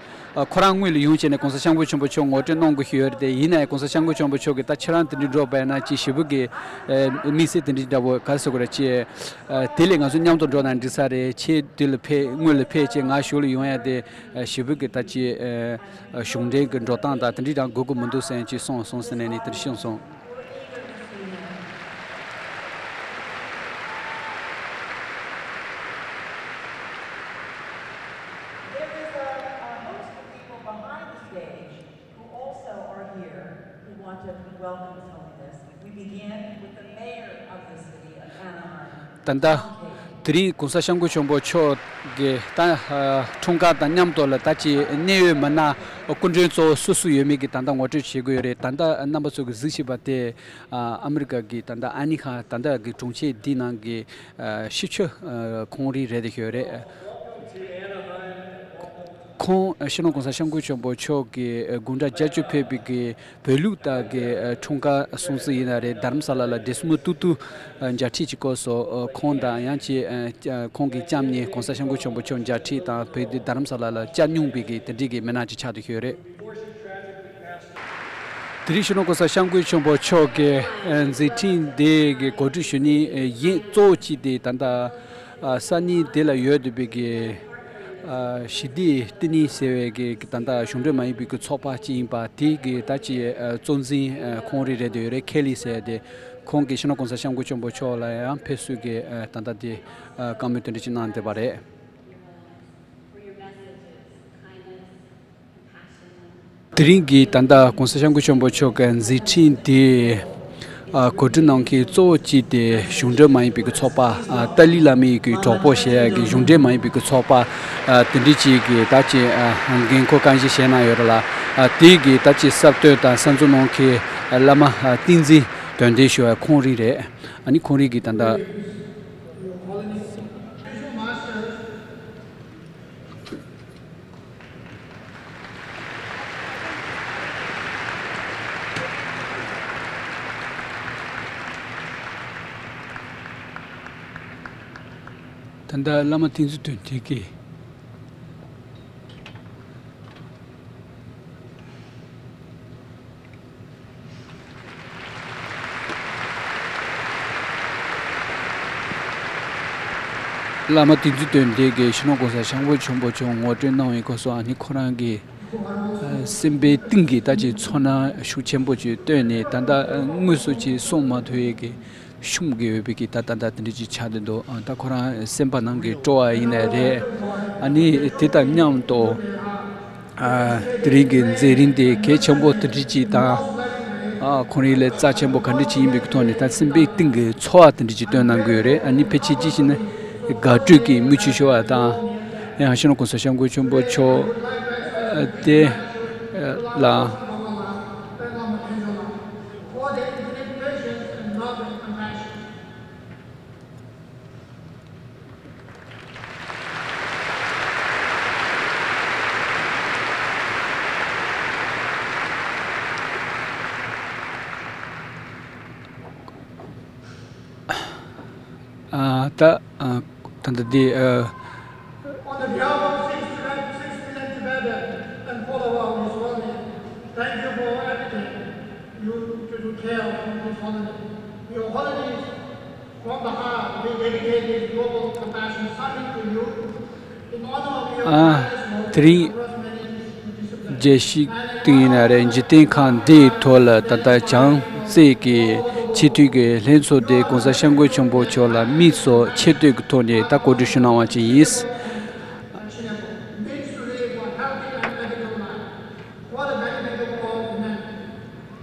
ཁོ་རང་དངོས་ལ་ཡོང་བྱས་ནས་༸གོང་ས་༸སྐྱབས་མགོན་ཆེན་པོ་མཆོག་ངོ་སྤྲོད་གནང་དགོས་ཀྱི་ཡོད་རེད་དེ། ཡིན་ནའི་༸གོང་ས་༸སྐྱབས་མགོན་ཆེན་པོ་མཆོག་གིས་ད་ཁྱེད་རང་དེ་འདྲ་འགྲོ་པ་ཡིན་ན་ཅིག་ཞེ་པོ་གི་དམིགས་བསལ་དེ་འདྲ་འདྲ་པོ་ག་རེ་ཟེར་དགོས་རེད་ཅེས། དེ་ལས་ང་ཚོ་མཉམ་དུ་འགྲོ་ན་འགྲིག་ས་རེད། ཁྱེད་དེ་ལ་ཕེབས་དངོས་ལ་ཕེབས་བྱས་ང་གཞུག་ལ་ཡོང་ཡ་དེ་ཞེ་པོ་གི་ད་ཅིག་གཞུང་འབྲེལ་གྱི་འགྲོ་སྟངས་དང་དེ་འདྲ་རང་དགོས་ཀྱི་མི་འདུག་ཟེར་ཅིག་གསུངས་སོང་ཟེར་ནས་ནི་དེ་འདྲ་གསུངས་སོང་། There is a, a host of people behind the stage who also are here who want to welcome His Holiness. We begin with the mayor of the city of Anaheim. ད་ལྟ་དེ་རིང་༸གོང་ས་༸སྐྱབས་མགོན་ཆེན་པོ་མཆོག་གི་ད་འཁྲུངས་སྐར་དང་མཉམ་དུ་ལ་ད་ཅི་གནད་ཡོད་མི་སྣ་སྐུ་མགྲོན་གཙོ་བོ་སུ་སུ་ཡོད་མེད་ཀྱི་ད་ལྟ་ངོ་སྤྲོད་བྱེད་དགོས་ཡོད་རེད། ད་ལྟ་རྣམ་པ་ཚོ་གིས་གཟིགས་བཞིན་པ་དེ་ཨ་མི་རི་ཀ་གི་ད་ལྟ་ཨ་ནི་ཁ་ད་ལྟ་གི་གྲོང་ཁྱེར་འདི་ནང་གི་ཨ་སྤྱི་ཁྱབ་ཨ་ཁོང་རང་རེད་དེ་ཤོད་རེད། ཁོང་སྤྱི་ནོར་༸གོང་ས་༸སྐྱབས་མགོན་ཆེན་པོ་མཆོག་གི་དགུང་གྲངས་བརྒྱད་ཅུ་ཕེབས་པའི་གི་བོད་ལུགས་དག་གི་འཁྲུངས་སྐར་སྲུང་བརྩི་ཡིན་ན་རེད། རྡ་རམ་ས་ལ་ལ་འབྲས་སྤུངས་ཏུ་ཏུ་མཇལ་འཕྲད་ཅིག་སྐོར་སོགས་ཁོང་དང་ཡང་ཅིག་ཁོང་གི་ལྕམ་གཉིས་༸གོང་ས་༸སྐྱབས་མགོན་ཆེན་པོ་མཆོག་མཇལ་འཕྲད་དང་བོད་དུ་རྡ་རམ་ས་ལ་ལ་བཅར་མྱོང་བའི་གི་དེ་འདྲའི་གི་མི་སྣ་ཅིག་ཆགས་བསྡད་ཡོད་རེད། དེ་རིང་སྤྱི་ནོར་༸གོང་ས་༸སྐྱབས་མགོན་ཆེན་པོ་མཆོག་གི་མཛད་འཕྲིན་འདི་གི་གོ་སྒྲིག་ཞུ་མཁན་ཡིན་གཙོ་བོ་གཅིག་དེ་ད་ལྟ་ས་གནས་དེ་ལ་ཡོད་བསྡད་པའི་གི་ཞི་བདེའི་བསྟི་གནས་ཟེར་བའི་གི་ད་ལྟ་གཞུང་འབྲེལ་མ་ཡིན་པའི་གི་ཚོགས་པ་གཅིག་ཡིན་པ་དེ་གི་ད་ཅི་གཙོ་འཛིན་ཁོང་རང་རེད་དེ་ཡོད་རེད། ཁེ་ལི་ཟེར་དེ་ཁོང་གིས་སྤྱི་ནོར་༸གོང་ས་༸སྐྱབས་མགོན་ཆེན་པོ་མཆོག་ལ་ཡང་ཕེབས་བསུ་གི་ད་ལྟ་དེ་བཀའ་མོལ་དེ་འདྲ་ཅིག་གནང་བསྡད་པ་རེད། དེ་རིང་གི་ད་ལྟ་༸གོང་ས་༸སྐྱབས་མགོན་ཆེན་པོ་མཆོག་གི་མཛད་འཕྲིན་དེ་ཨ་གོ་སྒྲིག་གནང་མཁན་གཙོ་བོ་གཅིག་དེ་གཞུང་འབྲེལ་མ་ཡིན་པའི་གི་ཚོགས་པ་ཨ་ཏཱ་ལའི་བླ་མའི་གི་གྲོགས་པོ་ཞེས་ཡ་གི་གཞུང་འབྲེལ་མ་ཡིན་པའི་གི་ཚོགས་པ་ཨ་དེ་འདྲ་ཅིག་གི་ད་ཅི་ཨ་འགན་ཁུར་རྐང་བཞེས་བྱས་གནང་ཡོད་རེད་ལ། ཨ་དེ་གི་ད་ཅི་གསར་གཏོད་དང་གསར་འཛུགས་གནང་མཁན་ཨ་བླ་མ་ཨ་བསྟན་འཛིན་དོན་ལྡན་ཞུ་བ་ཁོང་རང་རེད། ཨ་ནི་ཁོང་རང་གི་ད་ལྟ། ད་ལྟ་བླ་མ་བསྟན་འཛིན་དོན་ལྡན་གྱིས། བླ་མ་བསྟན་འཛིན་དོན་ལྡན་གྱིས་སྤྱི་ནོར་༸གོང་ས་༸སྐྱབས་མགོན་ཆེན་པོ་མཆོག་ངོ་སྤྲོད་གནང་བའི་སྐབས་སུ་ཨ་ནི་ཁོ་རང་གི་སེམས་པའི་གཏིང་གི་ད་ཅི་ཚོར་སྣང་ཤུགས་ཆེན་པོ་ཅིག་བཏོན་ནས་ད་ལྟ་དངོས་སུ་ཅིག་གསུང་མ་ཐུབ་ཡས་ཀྱི་ཤུམ་གྱི་ཡོད་པའི་གི་ད་ད་ད་དེ་འདྲ་ཅིག་ཆགས་བསྡད་འདུག་ཨ་ད་ཁོ་རང་སེམས་པ་ནང་གི་སྤྲོ་བ་ཡིན་ནའི་རེད། ཨ་ནི་དེ་དང་མཉམ་དུ་ཨ་དེ་རིང་གི་མཛད་རིམ་དེ་གལ་ཆེན་པོ་དེ་འདྲ་ཅིག་དང་ཨ་ཁོ་རང་ལ་རྩ་ཆེན་པོ་ག་འདྲ་ཅིག་ཡིན་པའི་གི་ཐོག་ནས་ད་སེམས་པའི་གཏིང་གི་ཚོར་བ་དེ་འདྲ་ཅིག་བཏོན་གནང་གི་ཡོད་རེད། ཨ་ནི་ཕལ་ཆེར་ཅིག་བྱས་ན་དགའ་སྤྲོ་གི་མིག་ཆུ་ཤོར་བ་དང་ཡང་སྤྱི་ནོར་༸གོང་ས་༸སྐྱབས་མགོན་ཆེན་པོ་མཆོག་དེ་ལ། ཨ་ད་ཨ་ད་ལྟ་འདི་ཨ། On the behalf of six, six million Tibetans and followers of His Holiness, thank you for everything you to, to care of His Holiness. Your Holiness, from the heart, we dedicate this global compassion summit to you in honor of your tireless work across many disciplines. རྒྱལ་སྤྱིའི་སྟེང་ཡིན་ན་རེད། འཇིག་རྟེན་ཁམས་འདིའི་ཐོག་ལ་ད་ལྟ་བྱམས་བརྩེ་གི་སྤྱི་འཐུས་ཀྱི་ལྷན་ཚོགས་འདི་༸གོང་ས་༸སྐྱབས་མགོན་ཆེན་པོ་མཆོག་ལ་དམིགས་སུ་ཆེ་བསྟོད་ཀྱི་ཐོག་ནས་ད་གོ་སྒྲིག་ཞུ་གནང་བ་ཅིག་ཡིན། For the benefit of all humanity.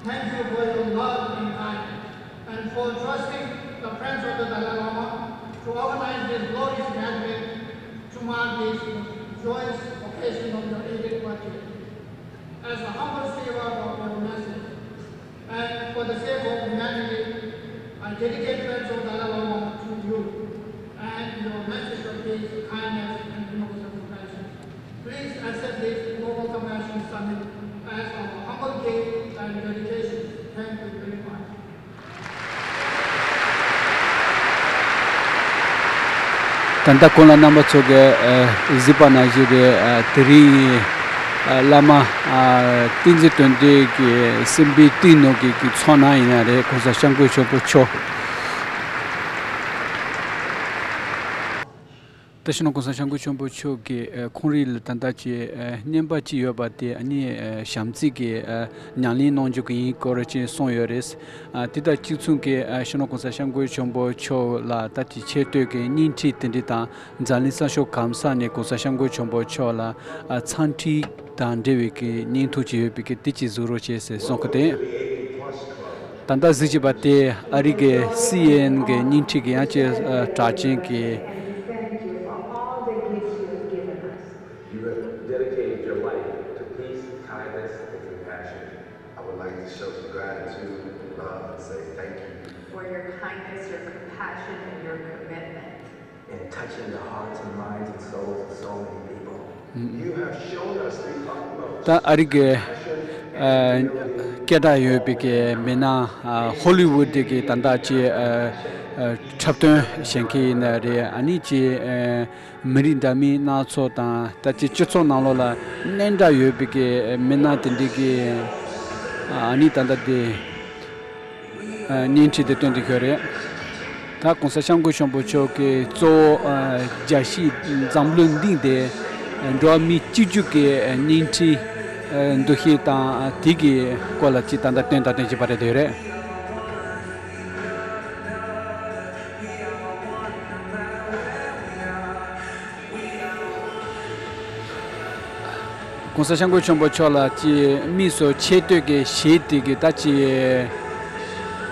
Thank you for your love and kindness, and for trusting the Friends of the Dalai Lama to organize this glorious gathering to Mark this joyous occasion of your eightieth birthday. As a humble steward of your message, and for the sake of humanity, I dedicate Friends of Dalai Lama to you and your message of peace, kindness, and universal compassion. Please accept this Global Compassion Summit as our humble gift and dedication. Thank you very much. ད་ལྟ་ཁོང་ལ་རྣམ་པ་ཚོ་གིས་གཟིགས་པ་ནང་བཞིན་རེད། དེ་རིང་བླ་མ་བསྟན་འཛིན་དོན་ལྡན་གྱི་སེམས་པའི་གཏིང་ནང་གི་གི་ཚོར་སྣང་ཡིན་ན་རེད། ༸གོང་ས་༸སྐྱབས་མགོན་ཆེན་པོ་མཆོག་ད་སྤྱི་ནོར་༸གོང་ས་༸སྐྱབས་མགོན་ཆེན་པོ་མཆོག་གི་ཁོང་རང་ལ་ད་ལྟ་ཀྱི་བསྙེན་པ་ཅིག་ཡོད་པ་དེ་ཨ་ནི་བྱམས་བརྩེ་གི་ཉམས་ལེན་གནང་རྒྱུ་གི་ཡིན་སྐོར་ཅིག་གསུངས་ཡོད་རེད། དེ་དང་གཅིག་མཚུངས་ཀྱི་སྤྱི་ནོར་༸གོང་ས་༸སྐྱབས་མགོན་ཆེན་པོ་མཆོག་ལ་ད་ཀྱི་ཆེ་བསྟོད་ཀྱི་བརྙན་འཕྲིན་དེ་འདྲ་དང་འཛམ་གླིང་གསར་ཤོག་གམ་གསར་ནས་༸གོང་ས་༸སྐྱབས་མགོན་ཆེན་པོ་མཆོག་ལ་འཚམས་འདྲི་དང་འབྲེལ་བའི་གི་བརྙན་ཐུང་ཅིག་ཡོད་པའི་གི་དེ་ཅིག་གཟིགས་རོགས་བྱེད་ཟེར་གསུང་གི་འདུག་ད་ལྟ་གཟིགས་བྱས་པ་དེ་ཨ་རི་གི་སི་ཨེན་ཨེན་གི་བརྙན་འཕྲིན་གྱི་ཡང་ཅིག་གྲགས་ཅན་གྱི། You have dedicated your life to peace, kindness, and compassion. I would like to show some gratitude and love and say thank you. For your kindness, your compassion, and your commitment. In touching the hearts and minds and souls of so many people. You have shown us the utmost. ད་ཨ་རི་གི་སྐད་གྲགས་ཡོད་པའི་གི་མི་སྣ་ཧོ་ལི་ཝུད་གི་ད་ལྟ་ཅི་འཁྲབ་སྟོན་བྱེད་མཁན་ཡིན་ན་རེད། ཨ་ནི་ཅི་མི་རིགས་འདྲ་མིན་སྣ་ཚོགས་དང་ད་ཅི་སྤྱི་ཚོགས་ནང་ལོགས་ལ་སྣེ་འདྲ་ཡོད་པའི་གི་མི་སྣ་དེ་འདྲའི་གི་ཨ་ནི་ད་ལྟ་དེ། བརྙན་འཕྲིན་དེ་སྟོན་དུ་ཡོད་རེད། ད་༸གོང་ས་༸སྐྱབས་མགོན་ཆེན་པོ་མཆོག་གིས་གཙོ་བོ་རྒྱལ་སྤྱིའི་འཛམ་གླིང་སྟེང་དེ་འགྲོ་བ་མི་གཅིག་གྱུར་གྱི་བརྙན་འཕྲིན་འདུ་ཤེས་དང་དེ་གི་སྐོར་ལ་ཅིག་ད་ལྟ་སྟོན་དང་སྟོན་བཞིན་པ་རེད་འདོད་རེད། ༸གོང་ས་༸སྐྱབས་མགོན་ཆེན་པོ་མཆོག་ལ་ཅིག་དམིགས་སུ་ཆེ་བསྟོད་ཀྱི་བཞེས་དེ་གི་ད་ཅིག་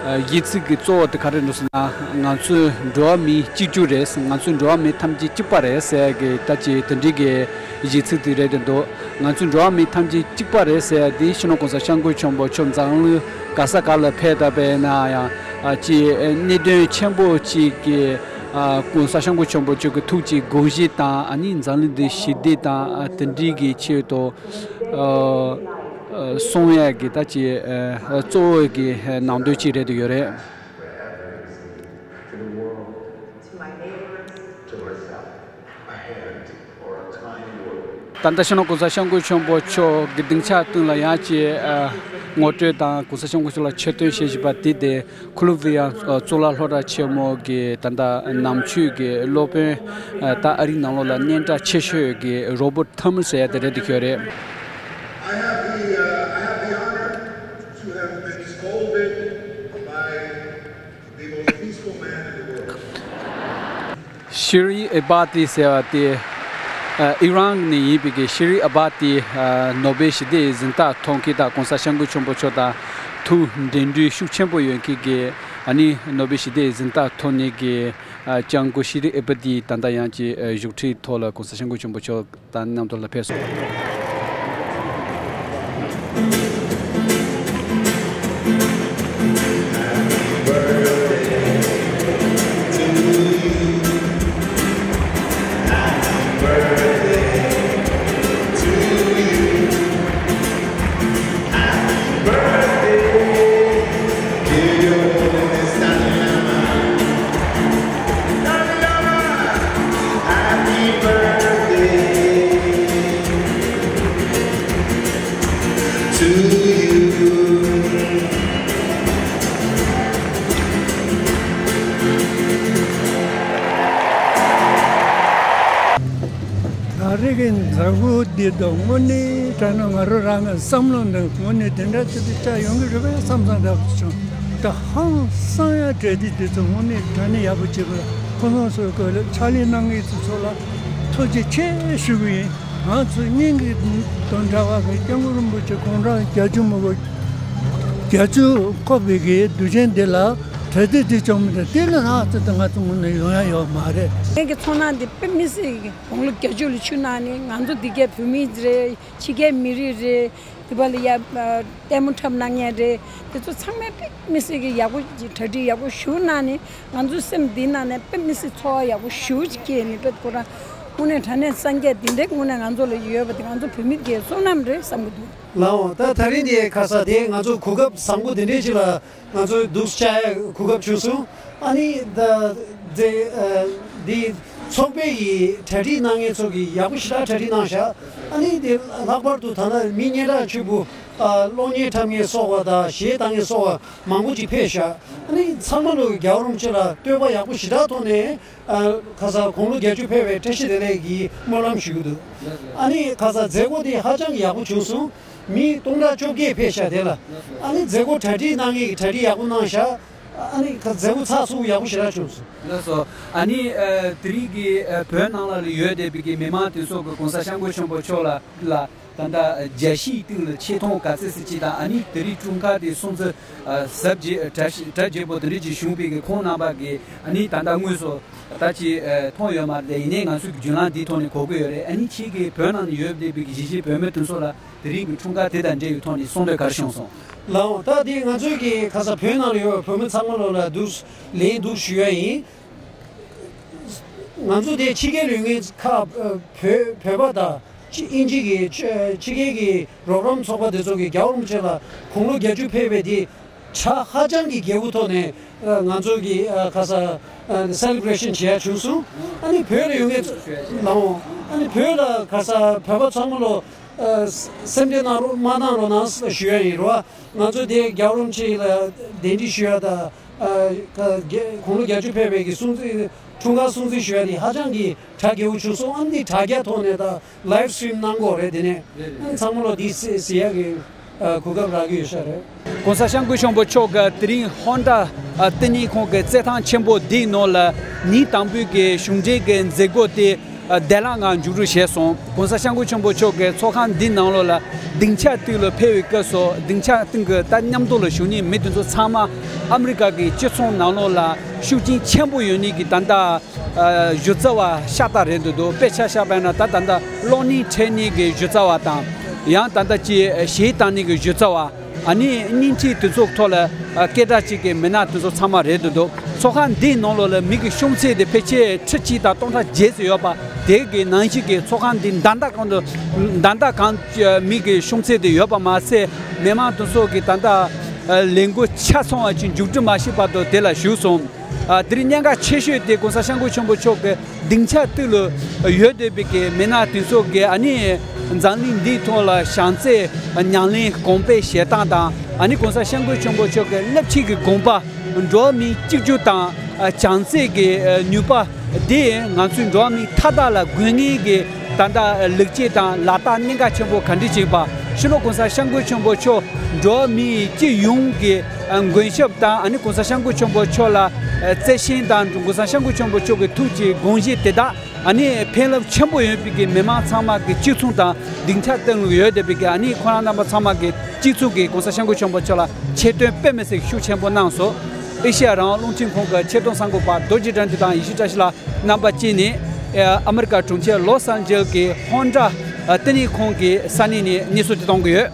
གཞས་ཚིག་གི་གཙོ་བོ་དེ་ག་རེ་འདུག་ཟེར་ན། ང་ཚོ་འགྲོ་བ་མི་གཅིག་གྱུར་རེད། ང་ཚོ་འགྲོ་བ་མི་ཐམས་ཅད་གཅིག་པ་རེད་ཟེར་གི་ད་ཅིག་དེ་འདྲའི་གི་གཞས་ཚིག་དེ་རེད་དེ་འདུག་ང་ཚོ་འགྲོ་བ་མི་ཐམས་ཅད་གཅིག་པ་རེད་ཟེར་དེ་སྤྱི་ནོར་༸གོང་ས་༸སྐྱབས་མགོན་ཆེན་པོ་མཆོག་འཛམ་གླིང་ག་ས་ག་ལ་ཕེབས་ད་པས་ན་ཡང་ཅིག་གནད་དོན་ཆེན་པོ་ཅིག་གི ༸གོང་ས་༸སྐྱབས་མགོན་ཆེན་པོ་མཆོག་གི་ཐུགས་ཀྱི་དགོངས་གཞི་དང་ཨ་ནི་འཛམ་གླིང་འདི་ཞི་བདེ་དང་དེ་འདྲའི་གི་ཆེད་དུ་གསུང་ཡས་ཀྱི་ད་ཅིག་གཙོ་བོ་གི་ནང་དོན་ཅིག་རེད་དུ་ཡོད་རེད། ད་ལྟ་སྤྱི་ནོར་༸གོང་ས་༸སྐྱབས་མགོན་ཆེན་པོ་མཆོག་གི་སྡིངས་ཆ་སྟེང་ལ་ཡང་ཅིག་ངོ་སྤྲོད་དང་༸གོང་ས་༸སྐྱབས་མགོན་མཆོག་ལ་ཆེ་བསྟོད་བྱེད་བཞིན་པ་དེ་དེ། ཁོ་ལོམ་བི་ཡ་གཙུག་ལག་སློབ་གྲྭ་ཆེན་མོ་གི་ད་ལྟ་ནང་ཆོས་ཀྱི་སློབ་དཔོན། ད་ཨ་རིའི་ནང་ལོགས་ལ་སྙན་གྲགས་ཆེ་ཤོས་ཀྱི་རོ་བོ་ཊི་ཐོ་མ་སི་ཟེར་ཡ་དེ་རེད་འདུག་ཡོད་རེད། I have the, uh, I have the honor to have been scolded by the most peaceful man in the world. ཤི་རི་ཨེ་བྷ་ཏི་ཟེར་བ་དེ། ཨི་རན་ནས་ཡིན་པའི་གི་ཤི་རི་ཨེ་བྷ་ཏི་ནོ་བེལ་ཞི་བདེའི་གཟེངས་རྟགས་ཐོབ་མཁན་དང་༸གོང་ས་༸སྐྱབས་མགོན་ཆེན་པོ་མཆོག་དང་ཐུགས་འབྲེལ་འདྲིས་ཤུགས་ཆེན་པོ་ཡོད་མཁན་གྱི་ཨ་ནི་ནོ་བེལ་ཞི་བདེའི་གཟེངས་རྟགས་ཐོབ་མཁན་གྱི་ལྕམ་སྐུ་ཤི་རི་ཨེ་བྷ་ཏི་ད་ལྟ་ཡང་ཅིག་བཞུགས་ཁྲིའི་ཐོག་ལ་༸གོང་ས་༸སྐྱབས་མགོན་ཆེན་པོ་མཆོག་དང་མཉམ་དུ་ལ་ཕེབས་སོང་། ད་རེས་ཀྱི་མཛད་སྒོ་འདི་དང་དངོས་གནས་དྲན་ན་ང་རང་རང་གི་བསམ་བློ་འདི་དངོས་གནས་དེ་འདྲ་ཅིག་ཏུ་བཅར་ཡོང་གི་རེད་པས་བསམ་བསམ་འདྲ་བྱུང་། ད་ཧང་སང་ཡ་གྲ་སྒྲིག་འདི་ཚོ་དངོས་གནས་དྲང་གནས་ཡག་པོ་བྱས་པ་ལ་ཁོང་ཚོ་ཚོའི་སྐོར་ལ་ཕྱག་ལས་གནང་མཁན་ཚོ་ཚོ་ལ་ཐུགས་རྗེ་ཆེ་ཞུ་གི་ཡིན། ང་ཚོ་སྙིང་གི་དང་འདྲ་བ་གི་སྐྱབས་མགོན་རིན་པོ་ཆེ་དགུང་གྲངས་བརྒྱད་ཅུ་མ་གཏོགས་བརྒྱད་ཅུ་འཁོར་བའི་གི་དུས་ཆེན་འདི་ལ་ གྲ་སྒྲིག་འདི་བྱུང་མི་འདུག་དེ་ལ་ང་ཚོ་དང་ང་ཚོ་ངོས་ནས་ཡོང་ཡ་ཡོད་མ་རེད། ངེད་ཀྱི་ཚོར་སྣང་འདི་དཔེ་མི་སྲིད་ཀྱི་དགུང་ལོ་བརྒྱད་ཅུ་ལ་ཆུ་གནང་ནས། ང་ཚོ་འདི་གའི་བོད་མི་རེད། ཕྱི་རྒྱལ་མི་རིགས་རེད། འདི་པ་ལ་ཡ་ལྟད་མོ་འཁྲབ་གནང་མཁན་རེད། དེ་ཚོ་ཚང་མས་དཔེ་མི་སྲིད་ཀྱི་ཡག་པོ་གྲ་སྒྲིག་ཡག་པོ་ཞེ་པོ་གནང་ནས། ང་ཚོའི་སེམས་འདི་ནང་ནས་དཔེ་མི་སྲིད་ཚོར་བ་ཡག་པོ་ཞེ་པོ་ཅིག་སྐྱེས་ནས། དཔེ་ཁོ་རང་དངོས་གནས་དྲང་གནས་སངས་རྒྱས་འདི་འདྲའི་དངོས་གནས་ང་ཚོ་ལ་ཡོད་པ་དེ་ང་ཚོ་བོད་མི་གི་བསོད་ནམས་རེད་བསམ་གྱི་འདུག་ལགས་འོང་། ད་ད་རིང་འདི་ཁ་ས་དེ་ང་ཚོ་གོ་སྐབས་བཟང་པོ་འདི་འདྲའི་ཅིག་ལ་ང་ཚོས་འདུག་བཅར་ཡ་གོ་སྐབས་བྱུང་སོང་། ཨ་ནི་ད་དེ་ཨ་འདི་ཚོགས་པའི་གི་གྲ་སྒྲིག་གནང་མཁན་ཚོ་གིས་ཡག་པོ་ཞེ་དྲག་གྲ་སྒྲིག་གནང་ཤག་ཨ་ནི་དེ་ལྷག་པར་དུ་ད་ལྟ་མི་སྙན་གྲགས་ཆེན་པོ་ཨ་གློག་བརྙན་འཁྲབ་མཁན་སོགས་པ་དང་གཞས་བཏང་མཁན་སོགས་པ་མང་པོ་ཅིག་ཕེབས་ཤག་ཨ་ནི་ཚང་མ་ལོ་རྒྱལ་བ་རིན་པོ་ཆེ་ལ་བསྟོད་པ་ཡག་པོ་ཞེ་དྲག་ཐོག་ནས་ཨ་ཁ་ས་དགུང་ལོ་བརྒྱད་ཅུ་ཕེབས་པའི་བཀྲ་ཤིས་བདེ་ལེགས་ཀྱི་སྨོན་ལམ་ཞུ་གི་འདུག་ཨ་ནི་ཁ་ས་མཛད་སྒོ་དེ་ཧ་ཅང་གི་ཡག་པོ་བྱུང་སོང་། མི་སྟོང་ཕྲག་བཅོ་བརྒྱད་ཕེབས་ཤག་དེ་ལ། ཨ་ནི་མཛད་སྒོ་གྲ་སྒྲིག་གནང་མཁན་གྱིས་གྲ་སྒྲིག་ཡག་པོ་གནང་ཤག་ཨ་ནི་མཛད་སྒོ་ཚགས་ཚུད་ཡག་པོ་ཞེ་དྲག་བྱུང་སོང་། ལགས་སོ། ཨ་ནི་ཨ་དེ་རིང་གི་ཨ་བོད་ནང་ལ་ཡོད་བསྡད་པའི་གི་མི་མང་དེ་ཚོ་གི་༸གོང་ས་༸སྐྱབས་མགོན་ཆེན་པོ་མཆོག་ལ་ལ་ད་ལྟ་རྒྱལ་སྤྱིའི་སྟེང་ལ་ཆེ་མཐོང་ག་ཚད་ཟེར་ཅིག་དང་། ཨ་ནི་དེ་རིང་འཁྲུངས་སྐར་དེ་སྲུང་བརྩི་ཨ་གཟབ་རྒྱས་གྲ་གྲ་རྒྱས་པོ་དེ་འདྲ་ཅིག་བྱུང་བའི་གི་ཁོང་རྣམ་པ་གི་ཨ་ནི་ད་ལྟ་དངོས་སུ་ད་ཅིག་ཨ་མཐོང་ཡོད་མ་རེད། ཡིན་ནའི་ང་ཚོས་རྒྱུན་ལམ་འདིའི་ཐོག་ནས་གོ་གི་ཡོད་རེད། ཨ་ནི་ཁྱེད་ཀྱིས་བོད་ནང་ནས་ཡོད་བསྡད་པའི་གི་གཞིས་བྱེས་བོད་མི་དེ་ཚོ་ལ་དེ་རིང་གི་འཁྲུངས་སྐར་དེ་དང་འབྲེལ་བའི་ཐོག་ནས་གསུང་འདོད་ག་རེ་བྱུང་སོང་། ལགས་འོང་། ད་དེ་ང་ཚོའི་གི་ཁ་ས་བོད་ནང་ལ་ཡོད་བོད་མི་ཚང་མ་ལོ་ལ་འདུག་ལན་འདུག་ཞུ་ཡ་ཡིན། ང་ཚོ་དེ་ཕྱི་རྒྱལ་ཡོད་མཁན་ཁག་བོད་བོད་པ་དང་ཕྱི་དབྱིན་ཇི་གི་ཕྱི་རྒྱལ་གྱི་རོགས་རམ་ཚོགས་པ་དེ་ཚོ་གིས་རྒྱལ་བ་རིན་པོ་ཆེ་ལ་དགུང་ལོ་བརྒྱད་ཅུ་ཕེབས་པའི་དེ་གྲ་ཧ་ཅང་གི་རྒྱས་པོ་ཐོག་ནས་ཨ་ང་ཚོ་གི་ཨ་ཁ་ས་ཨ་སེ་ལེ་བྷ་རེ་ཤན་བྱེད་ཡ་བྱུང་སོང་། ཨ་ནི་བོད་ལ་ཡོད་མཁན་ཚོ་ལའང་ཨ་ནི་བོད་ལ་ཁ་ས་བོད་པ་ཚང་མ་ལོ་ཨ་སེམས་ཁྲལ་གནང་རོགས་མ་གནང་རོགས་གནང་ཞུ་ཡ་ཡིན་རོ། ང་ཚོ་དེ་རྒྱལ་བ་རིན་པོ་ཆེ་ལ་གདན་འདྲེན་ཞུ་ཡ་དང་ཨ་ཁ་དགུང་ལོ་བརྒྱད་ཅུ་ཕེབས་པའི་གི་སྲུང་བརྩི་འཁྲུངས་སྐར་སྲུང་བརྩི་ཞུ་ཡ་དེ་ཧ་ཅང་གི་གྲ་རྒྱས་པོ་བྱུང་སོང་། ཨ་ནི་དེ་དྲ་རྒྱ་ཐོག་ནས་ད་ལའིབ་སི་ཊི་རིམ་གནང་དགོས་རེད། དེ་ནས་ཨ་ནི་ཚང་མ་ལོ་དེ་གཟིགས་ཡ་གི་གོ་སྐབས་རག་གི་ཡོད་ཤག་རེད། ༸གོང་ས་༸སྐྱབས་མགོན་ཆེན་པོ་མཆོག་གིས་དེ་རིང་ཧོན་ཌ་ལྟེ་གནས་ཁང་གི་རྩེད་ཐང་ཆེན་པོ་འདིའི་ནང་ལ་ཉིན་དང་པོའི་གི་གཞུང་འབྲེལ་གྱི་མཛད་སྒོ་དེ་བདེ་བླག་ངང་མཇུག་སྒྲིལ་བྱས་སོང་། ༸གོང་ས་༸སྐྱབས་མགོན་ཆེན་པོ་མཆོག་གི་ཚོགས་ཁང་འདིའི་ནང་ལོགས་ལ་སྡིངས་ཆ་སྟེང་ལ་ཕེབས་པའི་སྐབས་སུ་སྡིངས་ཆ་སྟེང་གི་ད་མཉམ་དུ་ལ་བཞུགས་མཁན་མི་དེ་ཚོ་ཚང་མ་ཨ་མི་རི་ཀ་གི་སྤྱི་ཚོགས་ནང་ལོགས་ལ་ཤུགས་རྐྱེན་ཆེན་པོ་ཡོད་མཁན་གྱི་ད་ལྟ་གཞི་རྩ་བ་ཤ་སྟག་རེད་འདུག་འདུག་དཔེ་ཆ་བཞག་པ་ཡིན་ན་ད་ད་ལྟ་གློག་བརྙན་འཁྲབ་མཁན་གྱི་གཞི་རྩ་བ་དང་། ཡང་ད་ལྟ་ཅིག་གཞས་བཏང་མཁན་གྱི་གཞི་རྩ་བ། ཨ་ནི་བརྙན་འཕྲིན་དེ་ཚོ་ཐོག་ལ་ཨ་སྐད་གྲགས་ཅན་གྱི་མི་སྣ་དེ་ཚོ་ཚང་མ་རེད་འདུག་འདུག་ཚོགས་ཁང་འདིའི་ནང་ལོགས་ལ་མི་གི་ཤོང་ཚད་དེ་ཕལ་ཆེར་ཁྲི་གཅིག་དང་སྟོང་ཕྲག་བརྒྱད་ཙམ་ཡོད་པ། དེ་གི་ནང་བཞིན་གྱི་ཚོགས་ཁང་འདི་ཟླ་ཟླ་གང་དུ་ཟླ་ཟླ་གང་མི་གི་ཤོང་ཚད་དེ་ཡོད་པ་མ་ཟད། མི་མང་དེ་ཚོ་གི་ད་ལྟ་ལས་འགུལ་ཆ་ཚང་བ་ཅིག་མཇུག་སྒྲིལ་མ་ཤེས་བར་དུ་དེ་ལ་བཞུགས་སོང་། ཨ་དེ་རིང་གནད་འགག་ཆེ་ཤོས་དེ་༸གོང་ས་༸སྐྱབས་མགོན་ཆེན་པོ་མཆོག་གི་སྡིངས་ཆ་སྟེང་ལ་ཡོད་བསྡད་པའི་གི་མི་སྣ་དེ་ཚོ་གི་ཨ་ནི་འཛམ་གླིང་འདིའི་ཐོག་ལ་བྱམས་བརྩེ་ཉམས་ལེན་གོང་འཕེལ་བྱེད་སྟངས་དང་། ཨ་ནི་༸གོང་ས་༸སྐྱབས་མགོན་ཆེན་པོ་མཆོག་གི་རླབས་ཆེན་གྱི་དགོངས་པ་འགྲོ་བ་མིའི་གཅིག་གྱུར་དང་བྱམས་བརྩེ་གི་ནུས་པ་དེ་ང་ཚོའི་འགྲོ་བ་མིའི་མཐའ་དག་ལ་དགོས་ངེས་ཀྱི་ད་ལྟ་ལེགས་སྐྱེས་དང་ལག་རྟགས་གནད་འགག་ཆེན་པོ་ག་འདྲ་ཅིག་ཡིན་པ། སྤྱི་ནོར་༸གོང་ས་༸སྐྱབས་མགོན་ཆེན་པོ་མཆོག་འགྲོ་བ་མིའི་སྤྱི་ཡོངས་ཀྱི་མགོན་སྐྱབས་དང་། ཨ་ནི་༸གོང་ས་༸སྐྱབས་མགོན་ཆེན་པོ་མཆོག་ལ་བརྩེ་ཞེན་དང་༸གོང་ས་༸སྐྱབས་མགོན་ཆེན་པོ་མཆོག་གི་ཐུགས་ཀྱི་དགོངས་བཞེད་དེ་དག་ཨ་ནི་ཕན་རླབས་ཆེན་པོ་ཡོད་པའི་གི་མི་མང་ཚང་མ་གི་གཅིག་མཚུངས་དང་སྡིངས་ཆ་སྟེང་ལ་ཡོད་བསྡད་པའི་གི་ཨ་ནི་ཁོ་རང་རྣམ་པ་ཚང་མ་གི་གཅིག་མཚུངས་ཀྱི་༸གོང་ས་༸སྐྱབས་མགོན་ཆེན་པོ་མཆོག་ལ་ཆེ་བསྟོད་དཔེ་མི་སྲིད་ཤུགས་ཆེན་པོ་གནང་སོང་། ཨེ་ཤེ་ཡ་རང་དབང་རླུང་འཕྲིན་ཁང་གི་ཆེད་དོན་གསར་འགོད་པ་རྡོ་རྗེ་དགྲ་འདུལ་དང་ཡེ་ཤེས་བཀྲ་ཤིས་ལགས་རྣམ་པ་གཅིག་ནས་ཨ་མི་རི་ཀ་གྲོང་ཁྱེར་ལོས་ཨན་ཇེ་ལིས་ཀྱི་ཧོན་ཌ་ལྟེ་གནས་ཁང་གི་ས་གནས་ནས་གནས་ཚུལ་དེ་གཏོང་གི་ཡོད།